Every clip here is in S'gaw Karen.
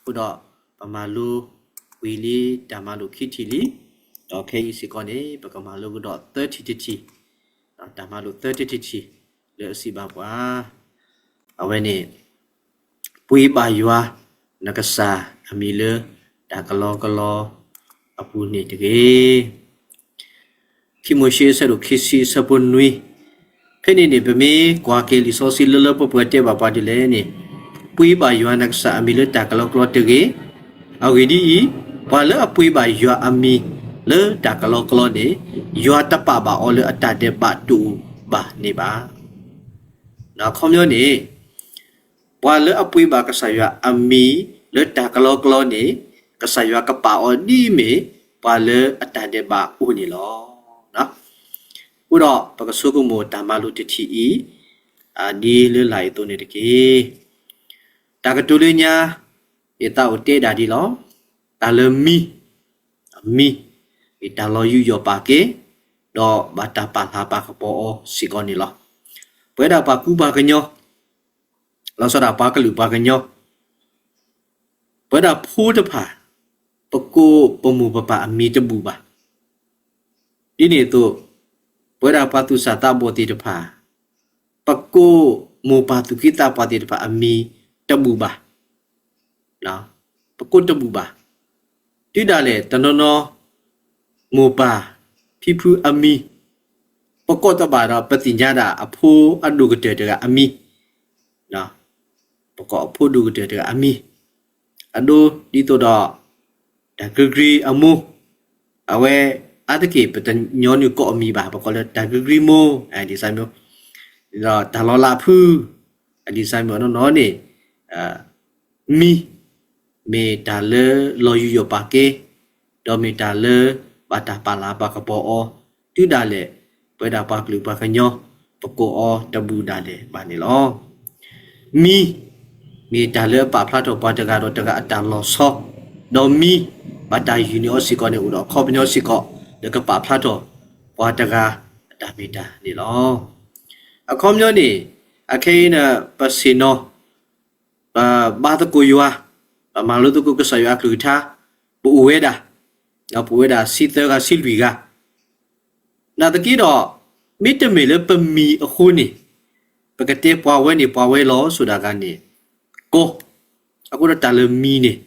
အဃိဒီး ပမၤလိဝံၤလံတၢ်မၤလိာ်ခံထံၣ်လံ, ဒီးခဲအံၤစ့ၢ်ကီးန့ၣ် ပကမၤလိကဒီးသၢထံၣ်တထံၣ်, တၢ်မၤလိာ်သၢထံၣ်တထံၣ် လၢအစံးဘၣ်ပှၤ, အဝဲန့ၣ် ပှ့ၤဘၣ်ယွၤနကစၢ်အမံၤလၢတၢ်ကလီကလီအပူၤန့ၣ်တဂ့ၤ. ခံမိၤၡ့အဆၢဒိၣ်ခံဆံအဆၢဖိနွံ, ဖဲန့ၣ်န့ၣ် ပမ့ၢ်ကွၢ်က့ၤလံာ်စီဆှံလၢလၢပှဲၤပှဲၤတဲဘၣ်ပှၤဒ်လဲၣ်န့ၣ်, ပှ့ၤဘၣ်ယွၤနကစၢ်အမံၤလၢတၢ်ကလီကလီတဂ့ၤ. အဂ့ၢ်ဒ်အံၤ, ပှၤလၢအပှ့ၤဘၣ်ယွၤအမံၤလၢတၢ်ကလီကလီန့ၣ်, ယွၤတပာ်ဘၣ်အီၤလၢအတၢ်ဒဲးဘးတအိၣ်ဘၣ်န့ၣ်ဘၣ်. အခီပညီန့ၣ် ပှၤလၢအပှ့ၤဘၣ်ကစၢ်ယွၤအမံၤလၢတၢ်ကလီကလီန့ၣ်, ကစၢ်ယွၤကပာ်အီၤဒ်အမ့ၢ်ပှၤလၢအတၢ်ဒဲးဘးအိၣ်န့ၣ်လီၤ. အဃိဒီးပကဆိကမိၣ်တၢ်မၤလိာ်တထံၣ်အံၤ ဒ်လၢလာ်အံၤအသိးန့ၣ်တက့ၢ်. တၢ်ကတိၤလၢညါ ယသးအိၣ်တဲဒၣ်ဒ်လီၤ. တၢ်လၢမံ, မံ, မ့ၢ်တၢ်လီၤယူးယီၣ်ပာ်က့ၤ, ဒီးဘၣ်တၢ်ပာ်လၤပာ်ကပီၤအီၤစ့ၢ်ကီးန့ၣ်လီၤ. ပဝဲဒၣ်ပှၤကူပှၤကညီ, လီၤဆီဒၣ်ပှၤကလုာ်ပှၤကညီ, ပဝဲဒၣ်ဖိတဖၣ်, ပကိးပမိၢ်ပပၢ်အမံၤတဘူၣ်ဘၣ်. ဒ်န့ၣ်အသိး, ပဝဲဒၣ်ပှၤသူၣ်စၢ်သးဘီၣ်သ့ၣ်တဖၣ်, ပကိးမိၢ်ပၢ်သူၣ်က့သးပှၢ်သ့ၣ်တဖၣ်အမံၤတဘူၣ်ဘၣ်. ပကိးတဘူၣ်ဘၣ်. တုၤဒၣ်လဲာ်တနီၤနီၤ မိၢ်ပၢ်ဖံဖုအမံၤ, ပကိးတဘၣ်ဒီးပသ့ၣ်ညါဒၣ်အဖိအဒိၣ်ကတၢၢ်တဂၤအမံၤ, ပကိးအဖိဒိၣ်ကတၢၢ်တဂၤအမံၤ, အဒိဒ်သိးဒီး တၢ်ကရံကရံအမိၢ်, အဝဲအါတက့ၢ်ပတညီနုၢ်ကိးအမံၤဘၣ်, ပကိးလၢတၢ်ကရံကရံမိၢ်, ဒ်ဆၢမံၤ, ဒီးတၢ်လီၤလးဖု, ဒ်ဆၢမံၤအနီၢ်နီၢ်န့ၣ်, မံၤ, မ့ၢ်တၢ်လၢလီၤယူးယီၣ်ပာ်က့ၤ, ဒီးမ့ၢ်တၢ်လၢဘၣ်တၢ်ပာ်လၤပာ်ကပီၤအီၤ, တုၤဒၣ်လဲာ် ပဝဲဒၣ်ပှၤကလုာ်ပှၤကညီ ပကိးအီၤတဘူၣ်ဒၣ်လဲာ်ဘၣ်န့ၣ်လီၤ. မံၤ, မ့ၢ်တၢ်လၢအပာ်ဖျါထီၣ်ပှၤတဂၤဒီးတဂၤအတၢ်လီၤဆီ, ဒီးမံၤ, ဘၣ်တၢ်ယုၢ်န့ၢ်အီၤစ့ၢ်ကီးန့ၣ် အိၣ်ဒီးအခီပညီစ့ၢ်ကီး လၢကပာ်ဖျါထီၣ်ပှၤတဂၤအတၢ်မ့ၢ်တၢ်န့ၣ်လီၤ. အခီပညီန့ၣ်, အခဲအံၤန့ၣ် ပဆ့ၣ်နီၤ ပဘါသကိးယွၤ, ပမၤလိသကိးကစၢ်ယွၤအကလုၢ်ကထါ, ပအိၣ်ဝဲဒၣ်, ဒီးပအိၣ်ဝဲဒၣ်ဆံသၢဂၤဆံလွံၢ်ဂၤ, နာ်သက့ဒီး, မ့တမ့ၢ်လၢပမံၤအဃိန့ၣ်, ပကတဲပှၤဝဲန့ၣ်ပှၤဝဲလီၤ ဆိဒၣ်ဂၤန့ၣ်, ကီ, အဃိဒီးတၢ်လၢမံၤန့ၣ်,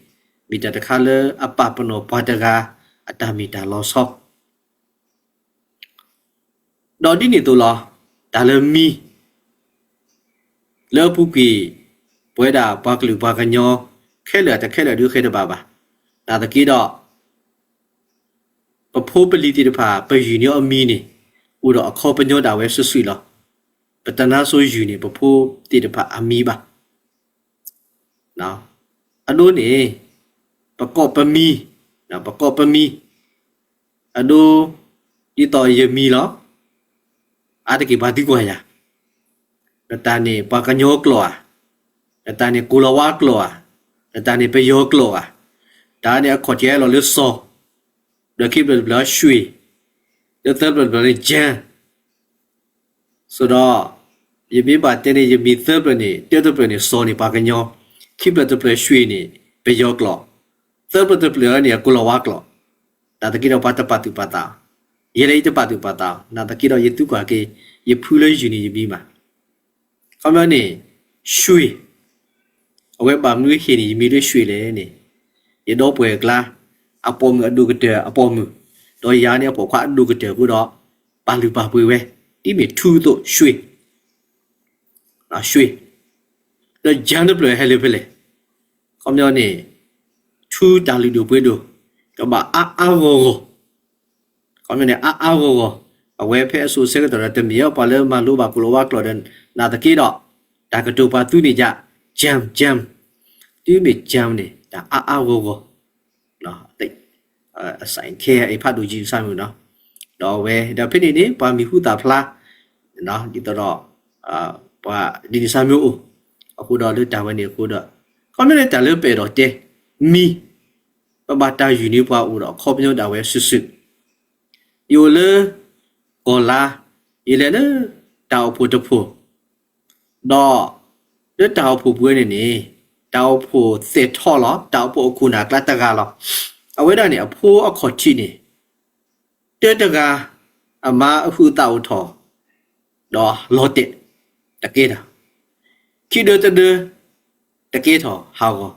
မ့ၢ်တၢ်တခါလၢအပာ်ပနီၣ်ပှၤတဂၤအတၢ်မ့ၢ်တၢ်လီၤဆီ ဒီးဒ်န့ၣ်အသိးလီၤ, တၢ်လၢမံၤ လၢအပူၤကွံာ် ပဝဲဒၣ်ပှၤကလုာ်ပှၤကညီ ခဲလၢာ်တခဲလၢာ်ဒုးဃဲၤတဘၣ်ဘၣ်. နာ်သက့ဒီး ပဖိပလံၤသ့ၣ်တဖၣ် ပယုၢ်န့ၢ်အီၤအမံၤန့ၣ် အိၣ်ဒီးအခီပညီဒၣ်ဝဲစုာ်စုာ်လီၤ. ပတနါစိၤယုၢ်န့ၢ်ပဖိသ့ၣ်တဖၣ်အမံၤဘၣ်. အဒိန့ၣ် ပကိးပမံၤ, ပကိးပမံၤ, အဒိ ဒ်သိးယမံၤလီၤ. အါတက့ၢ်ပှၤသံကွၢ်ယၤ, နတၢ်န့ၣ်ပှၤကညီကျိာ်ဧါ, နတၢ်န့ၣ်ကိၤလၤဝါကျိာ်ဧါ, နတၢ်န့ၣ်ပယီၤကျိာ်ဧါ. တၢ်န့ၣ်အခီၣ်ထံးလီၤလၢစီၤ, ဒီးခံဖျၢၣ်တဖျၢၣ်လၢရွှ့ၣ်, လၢသၢဖျၢၣ်တဖျၢၣ်လၢယၢၢ် ဆိဒီး ယမ့ၢ်ဘၣ်တဲန့ၣ် ယမံၤသၢဖျၢၣ်န့ၣ် တၢတဖျၢၣ်န့ၣ် စီၤန့ၣ်ပှၤကညီ, ခံဖျၢၣ်တဖျၢၣ်ရွှ့ၣ်န့ၣ် ပယီၤကျိာ်, သၢဖျၢၣ်တဖျၢၣ်န့ၣ် အကိၤလၤဝါကျိာ်, နာ်သက့ဒီးပှၤတပာ်သူၣ်ပာ်သး, ယဲလၢယတပာ်သူၣ်ပာ်သး, နာ်သက့ဒီးယသံကွၢ်က့ၤ ယဖုလၢယုၢ်န့ၢ်ယမံၤမး ခီပညီန့ၣ် ရွှ့ၣ်, အဝဲဘၣ်မနုၤဟ့ၣ်န့ၢ်ယမံၤလၢရွှ့ၣ်လဲၣ်န့ၣ်, ယဒီပုၢ်ဝဲၢ်အကျါ အပိာ်မုၣ်အဒိၣ်ကတၢၢ်အပိာ်မုၣ်, ဒီးယၤန့ၣ်အပိာ်ခွါအဒိၣ်ကတၢၢ်အဃိဒီး ပာ်လုၢ်ပာ်ပှ့ၤဝဲ, ဒ်မ့ၢ်ထူအသိး ရွှ့ၣ်, ရွှ့ၣ်, ဒီးယၢ်တဖျၢၣ်ဟဲလၢဖဲလဲၣ်, ခီပညီန့ၣ် ထူတၢ်လုၢ်ဒိၣ်ပှ့ၤဒိၣ် ကဘၣ်အါအါဂီၢ်ဂီၢ် ခီပညီန့ၣ် အါအါဂီၢ်ဂီၢ်, အဝဲဖဲအစိၤဆၢကတီၢ်ဒီးတမ့ၢ်အီၤပှၤလၢမၤလိဘၣ်ကိၤလၤဝါကျိာ်ဒီး နာ်သက့ဒီး တၢ်ကတိၤပှၤသူန့ၣ်ယါ, ကၠၢမ်ၣ်, ကၠၢမ်ၣ်, တုၤမ့ၢ်ကၠၢမ်ၣ်န့ၣ် တၢ်အါအါဂီၢ်ဂီၢ်, အစဲးခဲအံၤဖးဒိၣ်ယံၤဆၢမုၢ်နီၤ, ဒီးအဝဲ ဒီးဖဲန့ၣ်န့ၣ် ပှၤမံၤဟူသၣ်ဖျါ, ဒ်သိးဒီး ပှၤဒ်န့ၣ်ဆၢမုၢ်အိၣ်, အဃိဒီးလၢတၢ်ဝဲန့ၣ်အဃိဒီး ခီပညီန့ၣ်တၢ်လၢပအဲၣ်ဒိးတဲ, မံၤ ပဘၣ်တၢ်ယုၢ်န့ၢ်ပှၤအိၣ်ဒီးအခီပညီဒၣ်ဝဲစုာ်စုာ်, ယအိၣ်လၢကီၢ်လါ, ယလဲၤလၢတၢ်အိၣ်ဖှိၣ်တဖှိၣ်, ဒီးလၢတၢ်အိၣ်ဖှိၣ်ပူၤဝဲန့ၣ်န့ၣ် တၢ်အိၣ်ဖှိၣ်သဲးထီၣ်လီၤ. တၢ်အိၣ်ဖှိၣ်အခိၣ်နၢ်အကျါတဂၤလီၤ. အဝဲဒၣ်န့ၣ် အဖိအခီၣ်ထံးန့ၣ် တၢတဂၤ အမါအဟုးအသးအိၣ်ထီၣ် ဒီးလီၤတဲာ် တကဲတၢ်, ခံဒၢတဒၢ တကဲထီၣ်ဟးဂီ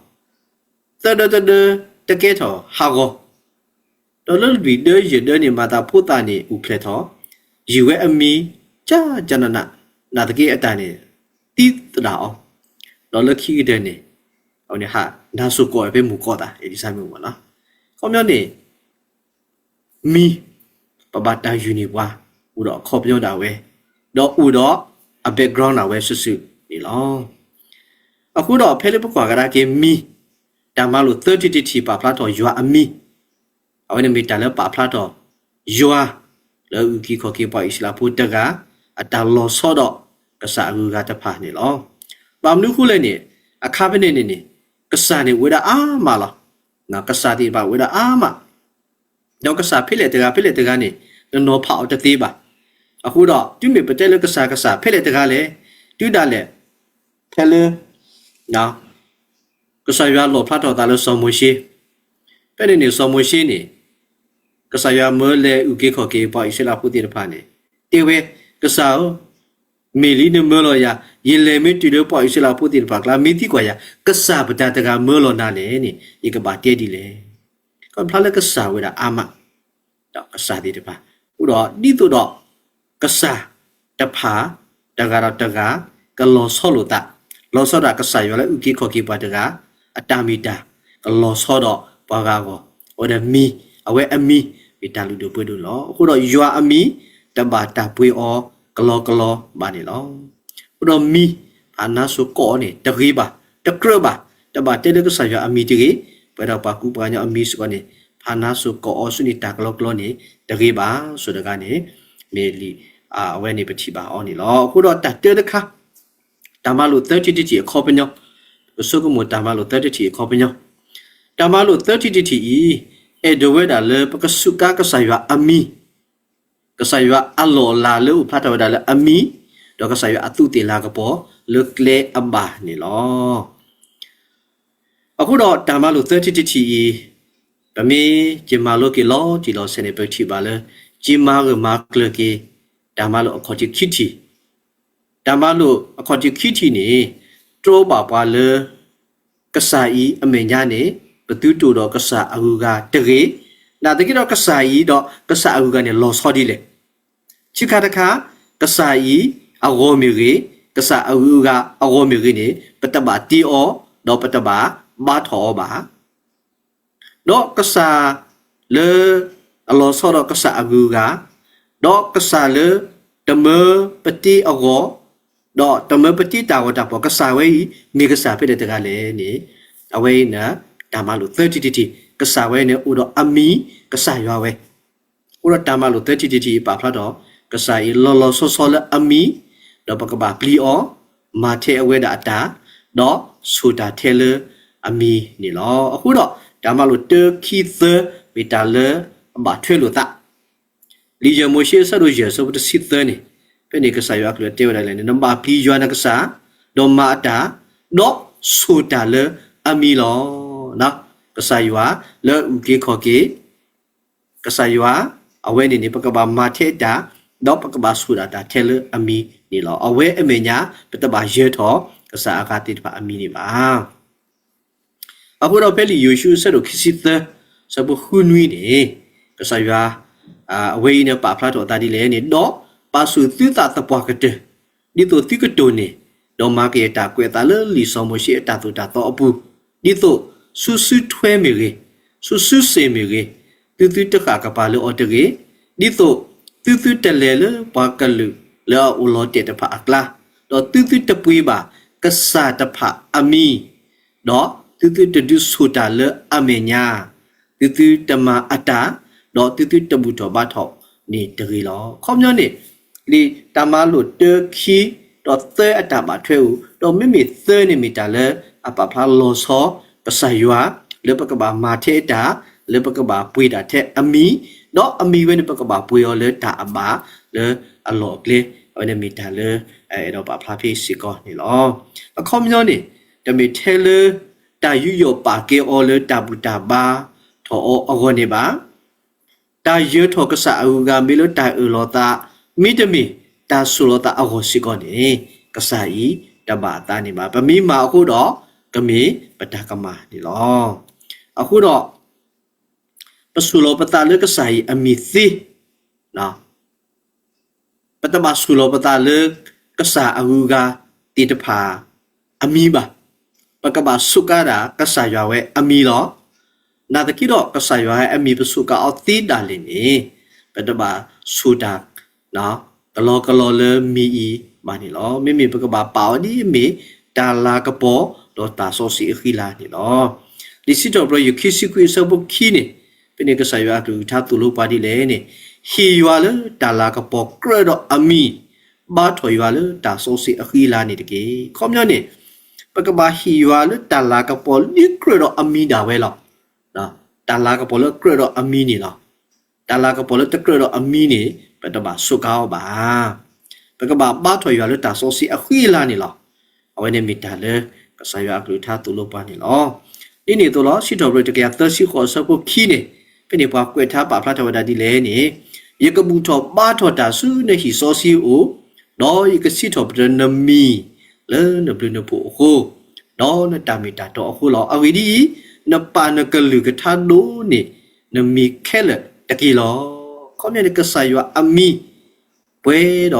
ၤ, သၢဒၢတဒၢ တကဲထီၣ်ဟးဂီၤ, ဒီးလၢလွံၢ်ဒၢယဲၢ်ဒၢန့ၣ် မၤသးဖိသၣ်န့ၣ် အူၣ်ဖျဲၣ်ထီၣ်, ယုၢ်ဝဲအမံၤ ကၠၢကၠၢနးနး, နာ်သက့အတၢ်န့ၣ် သံသဒၣ်အီၤ, ဒီးလၢခံကတၢၢ်န့ၣ် အဝဲန့ၣ်ဟးနါစိၤကိးဝဲဖဲမုၢ်ကီၢ်သး အ့လံၤစၢမ့ၣ်အူမးလီၤ. ခီပညီန့ၣ် မံၤ ပဘၣ်တၢ်ယုၢ်န့ၢ်ပှၤ အိၣ်ဒီးအခီပညီဒၣ်ဝဲ, ဒီးအိၣ်ဒီးအ background ဒၣ်ဝဲစုာ်စုာ်န့ၣ်လီၤ. အဃိဒီးဖဲလၢပကွၢ်ကဒါက့ၤမံၤ တၢ်မၤလိာ်သၢထံၣ်တထံၣ်ပာ်ဖျါထီၣ်ယွၤအမံၤ, အဝဲန့ၣ်မ့ၢ်တၢ်လၢပာ်ဖျါထီၣ် ယွၤ လၢအုၣ်က့ၤခီၣ်က့ၤပှၤအံၣ်စရ့လးဖိတဂၤ အတၢ်လီၤဆီဒီးကစၢ်အဂုၤအဂၤတဖၣ်န့ၣ်လီၤ. ဘၣ်မနုၤအဃိလဲၣ်န့ၣ် အခါဖဲန့ၣ်န့ၣ်န့ၣ် ကစၢ်န့ၣ်အိၣ်ဝဲဒၣ်အါမးလီၤ. ကစၢ်သ့ၣ်တဖၣ်အိၣ်ဝဲဒၣ်အါမး ဒီးကစၢ်ဖဲလဲၣ်တဂၤဖဲလဲၣ်တဂၤန့ၣ် နနီၤဖးအီၤတသ့ဘၣ်. အဃိဒီး တုၤမ့ၢ်ပတဲလၢကစၢ်ကစၢ်ဖဲလဲၣ်တဂၤလဲၣ်, တုၤဒၣ်လဲာ် ဖဲလၢ ကစၢ်ယွၤလီၣ်ဖျါထီၣ်သးလၢစီၤမိၤၡ့, ဖဲန့ၣ်န့ၣ် စီၤမိၤၡ့န့ၣ် ကစၢ်ယွၤမၢလဲၤအုၣ်က့ၤခီၣ်က့ၤပှၤအံၣ်စရ့လးဖိသ့ၣ်တဖၣ်န့ၣ် တဲဝဲ, ကစၢ်ဧၢ, မ့ၢ်လံနမၢလီၤယၤ, ယလဲၤမ့ၢ်တုၤလၢပှၤအံၣ်စရ့လးဖိသ့ၣ်တဖၣ်အကျါ မ့ၢ်သံကွၢ်ယၤ, ကစၢ်ပတၢ်တဂၤမၢလီၤနၤလဲၣ်န့ၣ် ယကဘၣ်တဲဒ်လဲၣ်. ကဖျါလၢကစၢ်ဝဲဒၣ်အါမး ဒီးကစၢ်သ့ၣ်တဖၣ်, အဃိဒီးဒ်သိးဒီး ကစၢ်တဖၣ် တဂၤဒီးတဂၤ ကလီၤဆီလိာ်သး, လီၤဆီဒၣ်ကစၢ်ယွၤလၢအုၣ်က့ၤခီၣ်က့ၤပှၤတဂၤ အတၢ်မ့ၢ်တၢ် ကလီၤဆီဒီးပှၤဂၤအဂီၢ်, အဝဲဒၣ်မံၤ, အဝဲအမံၤ မ့ၢ်တၢ်လုၢ်ဒိၣ်ပှ့ၤဒိၣ်န့ၣ်လီၤ. အဃိဒီးယွၤအမံၤ တဘၣ်တၢ်ပှ့ၤအီၤကလီကလီဘၣ်န့ၣ်လီၤ. အဃိဒီးမံၤ ဖးနါစိၤကိးအီၤန့ၣ် တဂ့ၤဘၣ်, တကြၢးဘၣ်, တဘၣ်တဲလၢကစၢ်ယွၤအမံၤတဂ့ၤ, ပဝဲဒၣ်ပှၤကူပှၤကညီအမံၤစ့ၢ်ကီးန့ၣ် ဖးနါစိၤကိးအီၤဆူန့ၣ် တၢ်ကလီကလီန့ၣ် တဂ့ၤဘၣ် စိၤတဂၤန့ၣ် မ့ၢ်လံာ် အဝဲန့ၣ်ပထံၣ်ဘၣ်အီၤန့ၣ်လီၤ. အဃိဒီးတၢ်တၢတခါ တၢ်မၤလိာ်သၢထံၣ်တထံၣ်အခီပညီ, ပကဆိကမိၣ်တၢ်မၤလိာ်သၢထံၣ်တထံၣ်အခီပညီ, တၢ်မၤလိာ်သၢထံၣ်တထံၣ်အံၤ အဲၣ်ဒိးဝဲဒၣ်လၢပကစူးကါကစၢ်ယွၤအမံၤ, ကစၢ်ယွၤအလီၢ်အလၤလၢအိၣ်ဖျါထီၣ်ဝဲဒၣ်လၢအမံၤ, ဒီးကစၢ်ယွၤအသူးသ့ၣ်လၤကပီၤလၢကျဲအဘၣ်န့ၣ်လီၤ. အဃိဒီးတၢ်မၤလိာ်သၢထံၣ်တထံၣ်အံၤ ပမ့ၢ်က့ၤမၤလိက့ၤလီၤတံၢ်လီၤဆဲးန့ၣ် ပထံၣ်ဘၣ်လၢ က့ၤမၤဂၢၢ်မၤကျၢၤက့ၤ တၢ်မၤလိာ်အခီၣ်ထံးခံထံၣ်, တၢ်မၤလိာ်အခီၣ်ထံးခံထံၣ်န့ၣ် တြီဘၣ်ပှၤလၢ ကစၢ်အံၤအမဲာ်ညါန့ၣ် ပသုတအိၣ်ဒီးကစၢ်အဂုၤအဂၤတဂ့ၤ, နာ်သက့ဒီးကစၢ်အံၤဒီးကစၢ်အဂုၤအဂၤန့ၣ် လီၤဆီဒ်လဲၣ်. ခံခါတခါ ကစၢ်အံၤအဂီၢ်မ့ၢ်ဂ့ၤ, ကစၢ်အဂုၤအဂၤအဂီၢ်မ့ၢ်ဂ့ၤန့ၣ် ပတဘၣ်တ့အီၤ, ဒီးပတဘၣ်ဘါထီၣ်အီၤဘၣ်. ဒီးကစၢ်လၢအလီၤဆီဒီးကစၢ်အဂုၤအဂၤ, ဒီးကစၢ်လၢတမၢပတ့အဂီၢ်, ဒီးတမၢပတ့တၢ်ဂီၤတၢ်ဖီၣ် ကစၢ်ဝဲအံၤ မ့ၢ်ကစၢ်ဖဲလဲၣ်တဂၤလဲၣ်န့ၣ်, အဝဲအံၤန့ၣ် တၢ်မၤလိာ်သၢထံၣ်တထံၣ်, ကစၢ်ဝဲန့ၣ် အိၣ်ဒီးအမံၤကစၢ်ယွၤဝဲ အဃိဒီးတၢ်မၤလိာ်သၢထံၣ်တထံၣ်အံၤပာ်ဖျါထီၣ် ကစၢ်အံၤလီၤလီၤဆီဆီလၢအမံၤ, ဒီးပကဘၣ်ပျံၤအီၤ, မၤထဲအဝဲဒၣ်အတၢ်, ဒီးဆိၣ်တၢ်ထဲလၢအမံၤန့ၣ်လီၤ. အဃိဒီးတၢ်မၤလိာ်တၢခံသၢ မ့ၢ်တၢ်လၢအဘၣ်ထွဲလိာ်သး လံာ်ယဲၢ်မိၤၡ့အဆၢဒိၣ်ယဲၢ်အဆၢဖိတဆံသၢန့ၣ်, ဖဲန့ၣ်ကစၢ်ယွၤအကလုၢ်တဲဝဲဒၣ်လဲၣ်န့ၣ်, နဘၣ်ပျံၤယွၤနကစၢ်, ဒီးမၤအတၢ်, ဒီးဆိၣ်တၢ်လၢအမံၤလီၤ. ကစၢ်ယွၤလၢအအုၣ်က့ၤခီၣ်က့ၤ ကစၢ်ယွၤ, အဝဲန့ၣ်န့ၣ် ပကဘၣ်မၤထဲအတၢ်, ဒီးပကဘၣ်ဆိၣ်ဒၣ်တၢ်ထဲလၢအမံၤန့ၣ်လီၤ. အဝဲအမဲာ်ညါ ပတဘၣ်ယၢၤထီၣ်ကစၢ်အဂၤသ့ၣ်တဖၣ်အမံၤန့ၣ်ဘၣ်. အဃိဒီးဖဲလံာ်ယိၤၡူအဆၢဒိၣ်ခံဆံသၢ အဆၢဖိဃုနွံန့ၣ်, ကစၢ်ယွၤ အဝဲအံၤန့ၣ်ပာ်ဖျါထီၣ်အသးဒ်လဲၣ်န့ၣ်, ဒီးပာ်ဆူၣ်သုသးသပှၢ်ကတၢၢ်, ဒ်သိးသုကတိၢ်န့ၢ်, ဒီးမၤက့ၤအတၢ်ကွဲးအသးလၢလံာ်စီၤမိၤၡ့အတၢ်သိၣ်တၢ်သီအပူၤ, ဒ်သိးဆူစုထွဲမ့ၢ်ဂ့ၤ, ဆူစုစ့ၣ်မ့ၢ်ဂ့ၤ, သုသုတဃၣ်ကပၤလၢအီၤတဂ့ၤ, ဒ်သိးသုသုတလဲၤလၢပှၤကလုာ်လၢအအိၣ်လီၤတဲာ်တဖၣ်အကျါ, ဒီးသုသုတပှ့ၤဘၣ်ကစၢ်တဖၣ်အမံၤ, ဒီးသုသုတဒုးဆိၣ်တၢ်လၢအမဲာ်ညါ, သုသုတမၤအတၢ်, ဒီးသုသုတဘူၣ်ထီၣ်ဘါထီၣ်န့ၣ်တဂ့ၤလီၤ. အခီပညီန့ၣ် လံာ်တၢ်မၤလိာ်တၢခံ ဒီးသၢအတၢ်ဘၣ်ထွဲအိၣ်, ဒီးမ့မ့ၢ်သၢန့ၣ်မ့ၢ်တၢ်လၢအပာ်ဖျါလီၤဆီကစၢ်ယွၤ လၢပကဘၣ်မၤထဲအတၢ်, လၢပကဘၣ်ပှ့ၤတၢ်ထဲအမံၤ, ဒီးအမံၤဝဲန့ၣ် ပကဘၣ်ပှ့ၤအီၤလၢတၢ်အဘၣ်လၢအလီၢ်အကျဲ, အဝဲန့ၣ်မ့ၢ်တၢ်လၢ အဲၣ်ဒိးပာ်ဖျါဖဲစ့ၢ်ကီးန့ၣ်လီၤ. အခီပညီန့ၣ် တမ့ၢ်ထဲလၢ တၢ်ယူးယီၣ်ပာ်ကဲအီၤလၢတၢ်ဘူၣ်တၢ်ဘါထီၣ်အီၤအဂီၢ်န့ၣ်ဘၣ်. တၢ်ယၢၤထီၣ်ကစၢ်အဂုၤအဂၤမ့ၢ်လၢတၢ်အၢၣ်လီၤသး, မ့တမ့ၢ်တၢ်ဆိၣ်လီၤသးအဂီၢ်စ့ၢ်ကီးန့ၣ်, ကစၢ်အံၤတဘၣ်အသးန့ၣ်ဘၣ်. ပမ့ၢ်မၤအဃိဒီး, ကမ့ၢ်ပတၢ်ကမၣ်န့ၣ်လီၤ. အဃိဒီး ပဆိၣ်လီၤပသးလၢကစၢ်အံၤအမံၤသ့, ပတဘၣ်ဆိၣ်လီၤပသးလၢကစၢ်အဂုၤအဂၤသ့ၣ်တဖၣ်အမံၤဘၣ်. ပကဘၣ်စူးကါဒၣ်ကစၢ်ယွၤဝဲအမံၤလီၤ. နာ်သက့ဒီးကစၢ်ယွၤဝဲအမံၤပစူးကါအီၤသ့ဒၣ်လဲာ်န့ၣ်, ပတဘၣ်ဆိၣ်တၢ် ကလီကလီလၢမံၤအံၤဘၣ်န့ၣ်လီၤ. မ့မ့ၢ်ပကဘၣ်ပာ်အီၤဒ်အမ့ၢ်တၢ်လၤကပီၤဒီးတၢ်စီဆှံအဃံအလၤန့ၣ်လီၤ. လံာ်စံးထီၣ်ပတြၢၤ ယုၢ်ခံဆံခွံအဆၢဖိခံန့ၣ်, ဖဲန့ၣ်ကစၢ်ယွၤအကလုၢ်ကထါသိၣ်လိပှၤဒ်လဲၣ်န့ၣ်, ဟ့ၣ်ယွၤလၢတၢ်လၤကပီၤကြၢးဒီးအမံၤ, ဘါထီၣ်ယွၤလၢတၢ်စီဆှံအဃံအလၤန့ၣ်တက့ၢ်. ခီပညီန့ၣ်, ပကဘၣ်ဟ့ၣ်ယွၤလၢတၢ်လၤကပီၤလၢကြၢးဒီးအမံၤဒၣ်ဝဲလီၤ. တၢ်လၤကပီၤလၢကြၢးဒီးအမံၤန့ၣ်လီၤ. တၢ်လၤကပီၤလၢတကြၢးဒီးအမံၤန့ၣ် ပတဘၣ်စူးကါအီၤဘၣ်. ပကဘၣ်ဘါထီၣ်ယွၤလၢတၢ်စီဆှံအဃံအလၤန့ၣ်လီၤ. အဝဲန့ၣ်မ့ၢ်တၢ်လၢကစၢ်ယွၤအကလုၢ်ကထါသိၣ်လိပှၤန့ၣ်လီၤ. ဒ်န့ၣ်အသိးလီၤ, စံးထီၣ်ပတြၢၤတကယၤသၢဆံဃိးအဆၢဖိခံန့ၣ်, ဖဲန့ၣ်ပှၤကွဲးထါပာ်ဖျါထီၣ်ဝဲဒၣ်ဒ်လဲၣ်န့ၣ်, ယကဘူၣ်ထီၣ်ဘါထီၣ်တၢ်ဆူနဟံၣ်စီဆှံအအိၣ်, ဒီးယကစံးထီၣ်ပတြၢၤနမံၤလၢနဘျုးနဖှိၣ်အဃိ, ဒီးနတၢ်မ့ၢ်တၢ်တီအဃိလီၤ. အဂ့ၢ်ဒ်အံၤ, နပာ်နကလုၢ်ကထါဒိၣ်န့ၢ်နမံၤခဲလၢာ်တက့ၢ်လီၤ. ခီပညီန့ၣ် ကစၢ်ယွၤအမံၤ ပှဲၤဒီး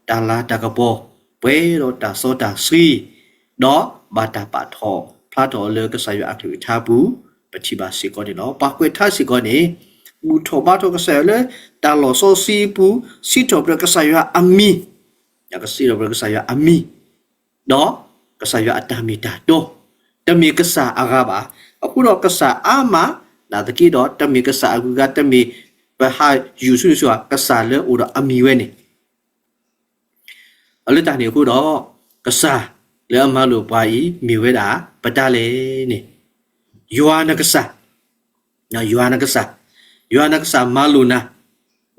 တၢ်လၤတၢ်ကပီၤ, ပှဲၤဒီးတၢ်စီတၢ်ဆှံ, ဒီးဘၣ်တၢ်ပာ်ထီၣ်ဖျါထီၣ်အီၤလၢကစၢ်ယွၤအကလုၢ်ကထါပူၤ, ပထံၣ်ဘၣ်စ့ၢ်ကီးန့ၣ်လီၤ. ပှၤကွဲးထါစ့ၢ်ကီးန့ၣ်, ဘူၣ်ထီၣ်ဘါထီၣ်ကစၢ်ယွၤလၢတၢ်လီၢ်စီဆှံပူၤ, စံးထီၣ်ပတြၢၤကစၢ်ယွၤအမံၤ, ကစံးထီၣ်ပတြၢၤကစၢ်ယွၤအမံၤ, ဒီးကစၢ်ယွၤအတၢ်မ့ၢ်တၢ်တီ, တမ့ၢ်ကစၢ်အဂၤဘၣ်. အဃိဒီးကစၢ်အါမး, နာ်သက့ဒီး တမ့ၢ်ကစၢ်အဂုၤအဂၤ, တမ့ၢ်ပဟးယူၢ်ဆူနုာ်ဆူဘၣ်, ကစၢ်လၢအိၣ်ဒီးအမံၤဝဲန့ၣ် အလၢတၢ်န့ၣ်အဃိဒီး, ကစၢ်လၢအမၤလိာ်ပှၤအံၤ မ့ၢ်ဝဲဒၣ်ပတၢ်လဲၣ်န့ၣ်, ယွၤနကစၢ်, ယွၤနကစၢ်, ယွၤနကစၢ်မၤလိာ်နၤ,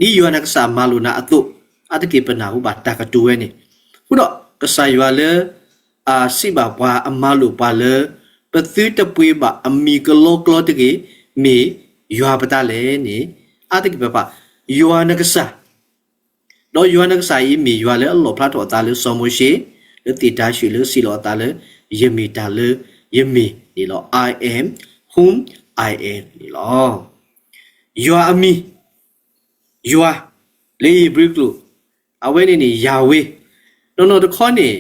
ဒ်ယွၤနကစၢ်မၤလိာ်နၤအသိး, အါတက့ၢ်ပနၢ်ဟူဘၣ်တၢ်ကတိၤဝဲန့ၣ်, အဃိဒီးကစၢ်ယွၤလၢ အစံးဘၣ်ပှၤအမၤလိာ်ပှၤလၢ ပသုတပှ့ၤဘၣ်အမံၤကလီကလီတဂ့ၤ, မ့ၢ်ယွၤပတၢ်လဲၣ်န့ၣ်, အါတက့ၢ်ပဖး, ယွၤနကစၢ် ဒီးယွၤနကစၢ်အံၤ မ့ၢ်ယွၤလၢအလီၣ်ဖျါထီၣ်အသးလၢစီၤမိၤၡ့, လၢသ့ၣ်တၤၡ့ၣ်လၢစံးလီၤအသးလၢ ယမ့ၢ်တၢ်လၢယမ့ၢ်န့ၣ်လီၤ. I am whom I am န့ၣ်လီၤ. ယွၤအမံၤ, ယွၤ, လၢဧ့ၤဘြံၤကျိာ်, အဝဲန့ၣ်န့ၣ် ယၤဝ့, နီၢ်နီၢ်တခီန့ၣ်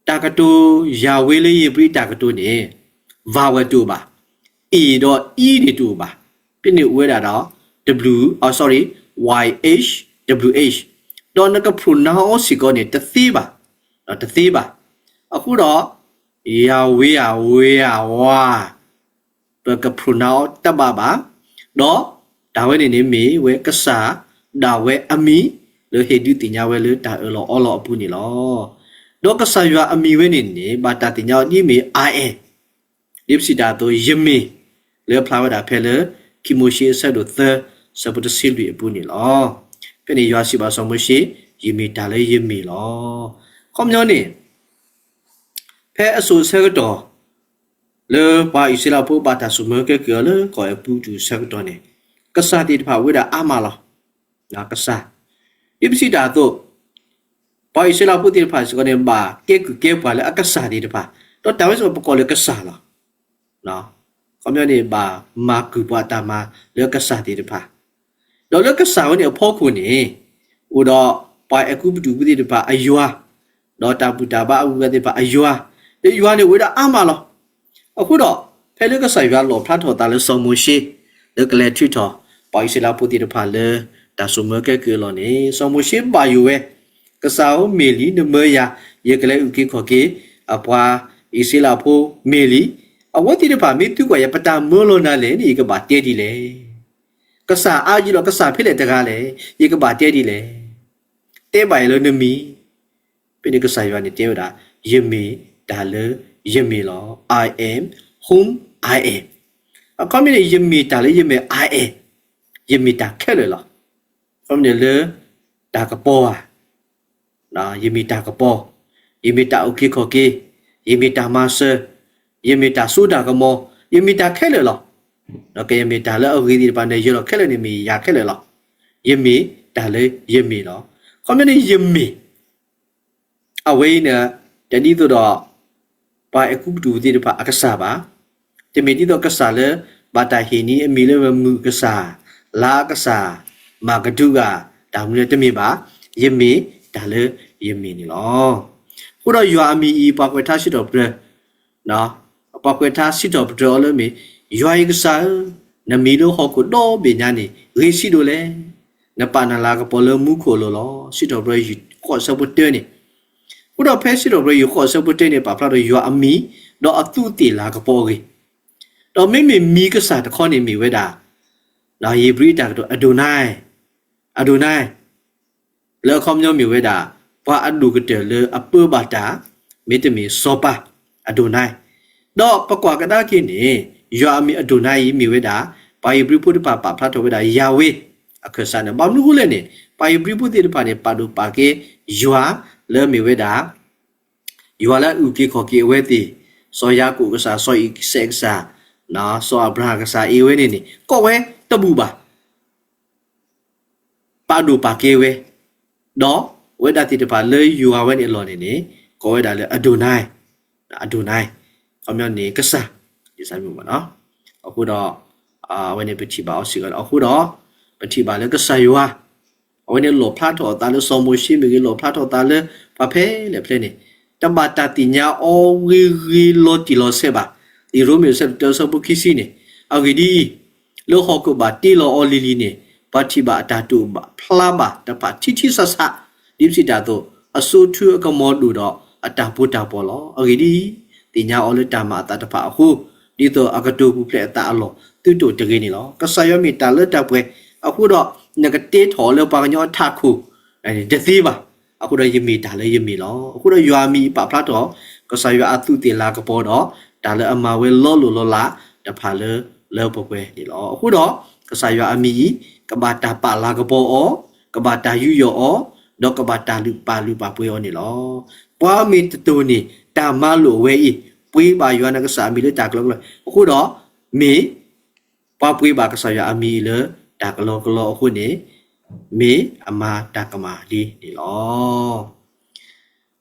တၢ်ကတိၤ ယၤဝ့ လၢဧ့ၤဘြံၤတၢ်ကတိၤန့ၣ် vowel တအိၣ်ဘၣ်, အ့ၣ်ဒီးအံန့ၣ်တအိၣ်ဘၣ်, ဖဲန့ၣ်အိၣ်ဝဲဒၣ်ဒီး w, oh sorry, y h, w h, ဒီးနက pronounce အီၤစ့ၢ်ကီးန့ၣ် တသ့ဘၣ်, တသ့ဘၣ်. အဃိဒီး ယၤဝ့ဧါ ဝ့ဧါ ဝါ ပက pronounce အီၤတဘၣ်ဘၣ်, ဒီးတၢ်ဝဲန့ၣ်န့ၣ်မ့ၢ်ဝဲကစၢ်ဒၣ်ဝဲအမံၤ လၢဟ့ၣ်ဒုးသ့ၣ်ညါဝဲလၢတၢ်အၢၣ်လီၤအီလီၤအပူၤန့ၣ်လီၤ. ဒီးကစၢ်ယွၤအမံၤဝဲန့ၣ်န့ၣ် ဘၣ်တၢ်သ့ၣ်ညါအီၤဒ်မ့ၢ် I am, ဒ်ပစံးတၢ်အသိး ယမ့ၢ် လၢအဖျါဝဲဒၣ်ဖဲလၢ ခံမိၤၡ့အဆၢဒိၣ်သၢ ဆၢဖိတဆံလွံၢ်အပူၤန့ၣ်လီၤ. ဖဲန့ၣ်ယွၤစံးဘၣ်စီၤမိၤၡ့, ယမ့ၢ်တၢ်လၢယမ့ၢ်လီၤ. ခီပညီန့ၣ် ဖဲအစိၤဆၢကတီၢ် လၢပှၤအံၣ်စရ့လးဖိဘၣ်တၢ်စိာ်မၢကဲကုၢ်အီၤလၢကီၢ်အဲၤကူပတူးဆၢကတီၢ်န့ၣ်, ကစၢ်သ့ၣ်တဖၣ်အိၣ်ဝဲဒၣ်အါမးလီၤ. ကစၢ်, ဒ်ပစံးတၢ်အသိး, ပှၤအံၣ်စရ့လးဖိသ့ၣ်တဖၣ်စ့ၢ်ကီးန့ၣ် ဘၣ်ကဲကုၢ်ကဲပှၤလၢအကစၢ်သ့ၣ်တဖၣ်, ဒီးတၢ်ဝဲစ့ၢ်ကီးပကိးလၢကစၢ်လီၤ. ခီပညီန့ၣ် ဘၣ်မၤကုၢ်ပှၤတၢ်မၤလၢကစၢ်သ့ၣ်တဖၣ် ဒီးလၢကစၢ်ဝဲန့ၣ်အဖီခိၣ်န့ၣ်, အိၣ်ဒီးပှၤအဲၤကူပတူးဖိသ့ၣ်တဖၣ်အယွၤ, ဒီးတၢ်ဘူၣ်တၢ်ဘါအဂုၤအဂၤသ့ၣ်တဖၣ်အယွၤ, ဒီးယွၤန့ၣ်အိၣ်ဝဲဒၣ်အါမးလီၤ. အဃိဒီး, ဖဲလၢကစၢ်ယွၤလီၣ်ဖျါထီၣ်အသးလၢစီၤမိၤၡ့, လၢကလဲၤထုးထီၣ် ပှၤအံၣ်စရ့လးဖိသ့ၣ်တဖၣ်လၢ တၢ်စိာ်မၢကဲကုၢ်အလီၢ်န့ၣ်, စီၤမိၤၡ့ဘၣ်ယိၣ်ဝဲ, ကစၢ်ဧၢမ့ၢ်လံ, နမၢယၤ, ယကလဲၤအုၣ်က့ၤခီၣ်က့ၤ အပှၤအံၣ်စရ့လးဖိမ့ၢ်လံ. အဝဲသ့ၣ်တဖၣ်မ့ၢ်သံကွၢ်ယၤ ပတၢ်မၢလီၤနၤလဲၣ်န့ၣ် ယကဘၣ်တဲဒ်လဲၣ်. ကစၢ်အါယံၤလီၤ, ကစၢ်ဖဲလဲၣ်တဂၤလဲၣ်, ယကဘၣ်တဲဒ်လဲၣ်. တဲဘၣ်ယၤလၢနမံၤ, ဖဲန့ၣ်ကစၢ်ယွၤန့ၣ်တဲဝဲဒၣ်, ယမ့ၢ်တၢ်လၢယမ့ၢ်လီၤ. I am whom I am. အခီပညီန့ၣ် ယမ့ၢ်တၢ်လၢယမ့ၢ် I am, ယမ့ၢ်တၢ်ခဲလၢာ်လီၤ. အခီပညီန့ၣ်လၢ တၢ်ကပီၤဧါ, ယမ့ၢ်တၢ်ကပီၤ, ယမ့ၢ်တၢ်အုၣ်က့ၤခီၣ်က့ၤ, ယမ့ၢ်တၢ်မၤစၢၤ, ယမ့ၢ်တၢ်စိတၢ်ကမီၤ, ယမ့ၢ်တၢ်ခဲလၢာ်လီၤ. ဒီးကယမ့ၢ်တၢ်လၢအဂ့ၤသ့ၣ်တဖၣ်န့ၣ် ယၢၤလီၤခဲလၢာ်န့ၣ်မ့ၢ်ယၤခဲလၢာ်လီၤ. ယမ့ၢ်တၢ်လၢယမ့ၢ်လီၤ. ခီပညီန့ၣ် ယမ့ၢ် အဝဲအံၤန့ၣ် တဒ်သိးဒီး ပှၤအဲၤကူပတူးသ့ၣ်တဖၣ်အကစၢ်ဘၣ်. တမ့ၢ်ဒ်သိးကစၢ်လၢ ဘၣ်တၢ်ဟ့ၣ်နံၤအမံၤလၢမုၢ်ကစၢ်, လါကစၢ်, မၤကဒုကၤ, တၢ်မနုၤတမ့ၢ်ဘၣ်. ယမ့ၢ်တၢ်လၢယမ့ၢ်န့ၣ်လီၤ. အဃိဒီးယွၤအမံၤအံၤ ပှၤကွဲးထါစံးထီၣ်ပတြၢၤ ပှၤကွဲးထါစံးထီၣ်ပတြၢၤအီၤလၢမ့ၢ်, ယွၤယကစၢ်ဧၢ, နမံၤလၢဟီၣ်ခိၣ်ဒီဘ့ၣ်ညါန့ၣ် ဂ့ၤဆံးဒိၣ်လဲၣ်. နပာ်နလၤကပီၤလၢမူခိၣ်အလိၤလီၤ. စံးထီၣ်ပတြၢၤဃိးဆၢဖိတၢန့ၣ်, အဃိဒီးဖဲစံးထီၣ်ပတြၢၤဃိးဆၢဖိတၢန့ၣ် ပာ်ဖျါထီၣ်ယွၤအမံၤ ဒီးအသူးသ့ၣ်လၤကပီၤအဂ့ၢ်, ဒီးမ့မ့ၢ်မံၤကစၢ်တခီန့ၣ်မ့ၢ်ဝဲဒၣ် ဧ့ၤဘြံၤတၢ်ကတိၤ အဒိနၢ်, အဒိနၢ် လၢအခီပညီမ့ၢ်ဝဲဒၣ် ပှၤအဒိၣ်ကတၢၢ်လၢအပၢဘၣ်တၢ်, မ့တမ့ၢ်စီၤပၤ, အဒိနၢ်, ဒီးပကွၢ်ကဒါက့ၤန့ၣ် ယွၤအမံၤအဒိနၢ်အံၤမ့ၢ်ဝဲဒၣ် ပှၤဧ့ၤဘြံၤဖိတဖၣ်ပာ်ဖျါထီၣ်ဝဲဒၣ် Yahweh အခၢၣ်စးန့ၣ် ဘၣ်မနုၤအဃိလဲၣ်န့ၣ် ပှၤဧ့ၤဘြံၤဖိသ့ၣ်တဖၣ်န့ၣ် ပာ်ဒိၣ်ပာ်ကဲယွၤလၢအမ့ၢ်ဝဲဒၣ် ယွၤလၢအအုၣ်က့ၤခီၣ်က့ၤအဝဲသ့ၣ်, စီၤယၤကိာ်ကစၢ်, စီၤအံၤစဲးကစၢ်, စီၤအၤဘြၤဟၣ်ကစၢ်အံၤဝဲန့ၣ်န့ၣ် ကိးဝဲတဘူၣ်ဘၣ်. ပာ်ဒိၣ်ပာ်ကဲဝဲ, ဒီးအဝဲဒၣ်သ့ၣ်တဖၣ်လၢယွၤဝဲန့ၣ်အလီၢ်န့ၣ်န့ၣ် ကိးဝဲဒၣ်လၢအဒိနၢ်, အဒိနၢ်, ခီပညီန့ၣ် ကစၢ်, အဃိဒီး အဝဲန့ၣ်ပထံၣ်ဘၣ်အီၤစ့ၢ်ကီးလီၤ. အဃိဒီး ပထံၣ်ဘၣ်လၢကစၢ်ယွၤ အဝဲန့ၣ်လီၣ်ဖျါထီၣ်အသးလၢစီၤမိၤၡ့မ့ၢ်ဂ့ၤ, လီၣ်ဖျါထီၣ်အသးလၢပှၤဖဲလဲၣ်ဖဲလဲၣ်န့ၣ် တဘၣ်တၢ်သ့ၣ်ညါအီၤဂ့ၤဂ့ၤလီၤတံၢ်လီၤဆဲးဘၣ်. လံာ်ရိမ့ၤဆၢဒိၣ်တၢဆၢဖိခံဆံန့ၣ်, အဂ့ၢ်ဒ်အံၤ, လၢဟီၣ်ခိၣ်ဘၣ်တ့လီၤအီၤလံၤလံၤန့ၣ် ပှၤထံၣ်ဘၣ်အတၢ်တိာ်ဖျါဘၣ်တဖၣ်ထံထံဆးဆး, ဒ်ပစံးတၢ်အသိး, အစိထူအကမီၤဒိၣ်ဒီးအတၢ်ပီးတၢ်ပီလီၤ. အဂ့ၢ်ဒ်အံၤ, သ့ၣ်ညါအီၤလၢတၢ်မၤအသးတဖၣ်အဃိ, ဒ်သိးအကတိၤပူၤဖျဲးအသးအလီၢ် သုတအိၣ်တဂ့ၤန့ၣ်လီၤ. ကစၢ်ယွၤမ့ၢ်တၢ်လၢတၢ်ပှဲၤ, အဃိဒီး နကတဲထီၣ်အီၤလၢပှၤကညီအထးခိၣ်န့ၣ် တသ့ဘၣ်. အဃိဒီးယမ့ၢ်တၢ်လၢယမ့ၢ်လီၤ. အဃိဒီးယွၤအမံၤအံၤပာ်ဖျါထီၣ် ကစၢ်ယွၤအသူးသ့ၣ်လၤကပီၤဒီး တၢ်လၢအမၤဝဲလီၤလိၢ်လီၤလးတဖၣ်လၢ လၢပှဲၤပှဲၤန့ၣ်လီၤ. အဃိဒီး ကစၢ်ယွၤအမံၤအံၤ ကဘၣ်တၢ်ပာ်လၤကပီၤအီၤ, ကဘၣ်တၢ်ယူးယီၣ်အီၤ, ဒီးကဘၣ်တၢ်လုၢ်ပာ်လုၢ်ပာ်ပှ့ၤအီၤန့ၣ်လီၤ. ပှၤမ့ၢ်တတိၢ်န့ၢ် တၢ်မၤလိာ်အဝဲအံၤ, ပှ့ၤဘၣ်ယွၤနကစၢ်အမံၤလၢတၢ်ကလီကလီအဃိဒီး, မ့ၢ် ပှၤပှ့ၤဘၣ်ကစၢ်ယွၤအမံၤအံၤလၢ တၢ်ကလီကလီအဃိန့ၣ်, မ့ၢ်အမၤတၢ်ကမၣ်လံန့ၣ်လီၤ.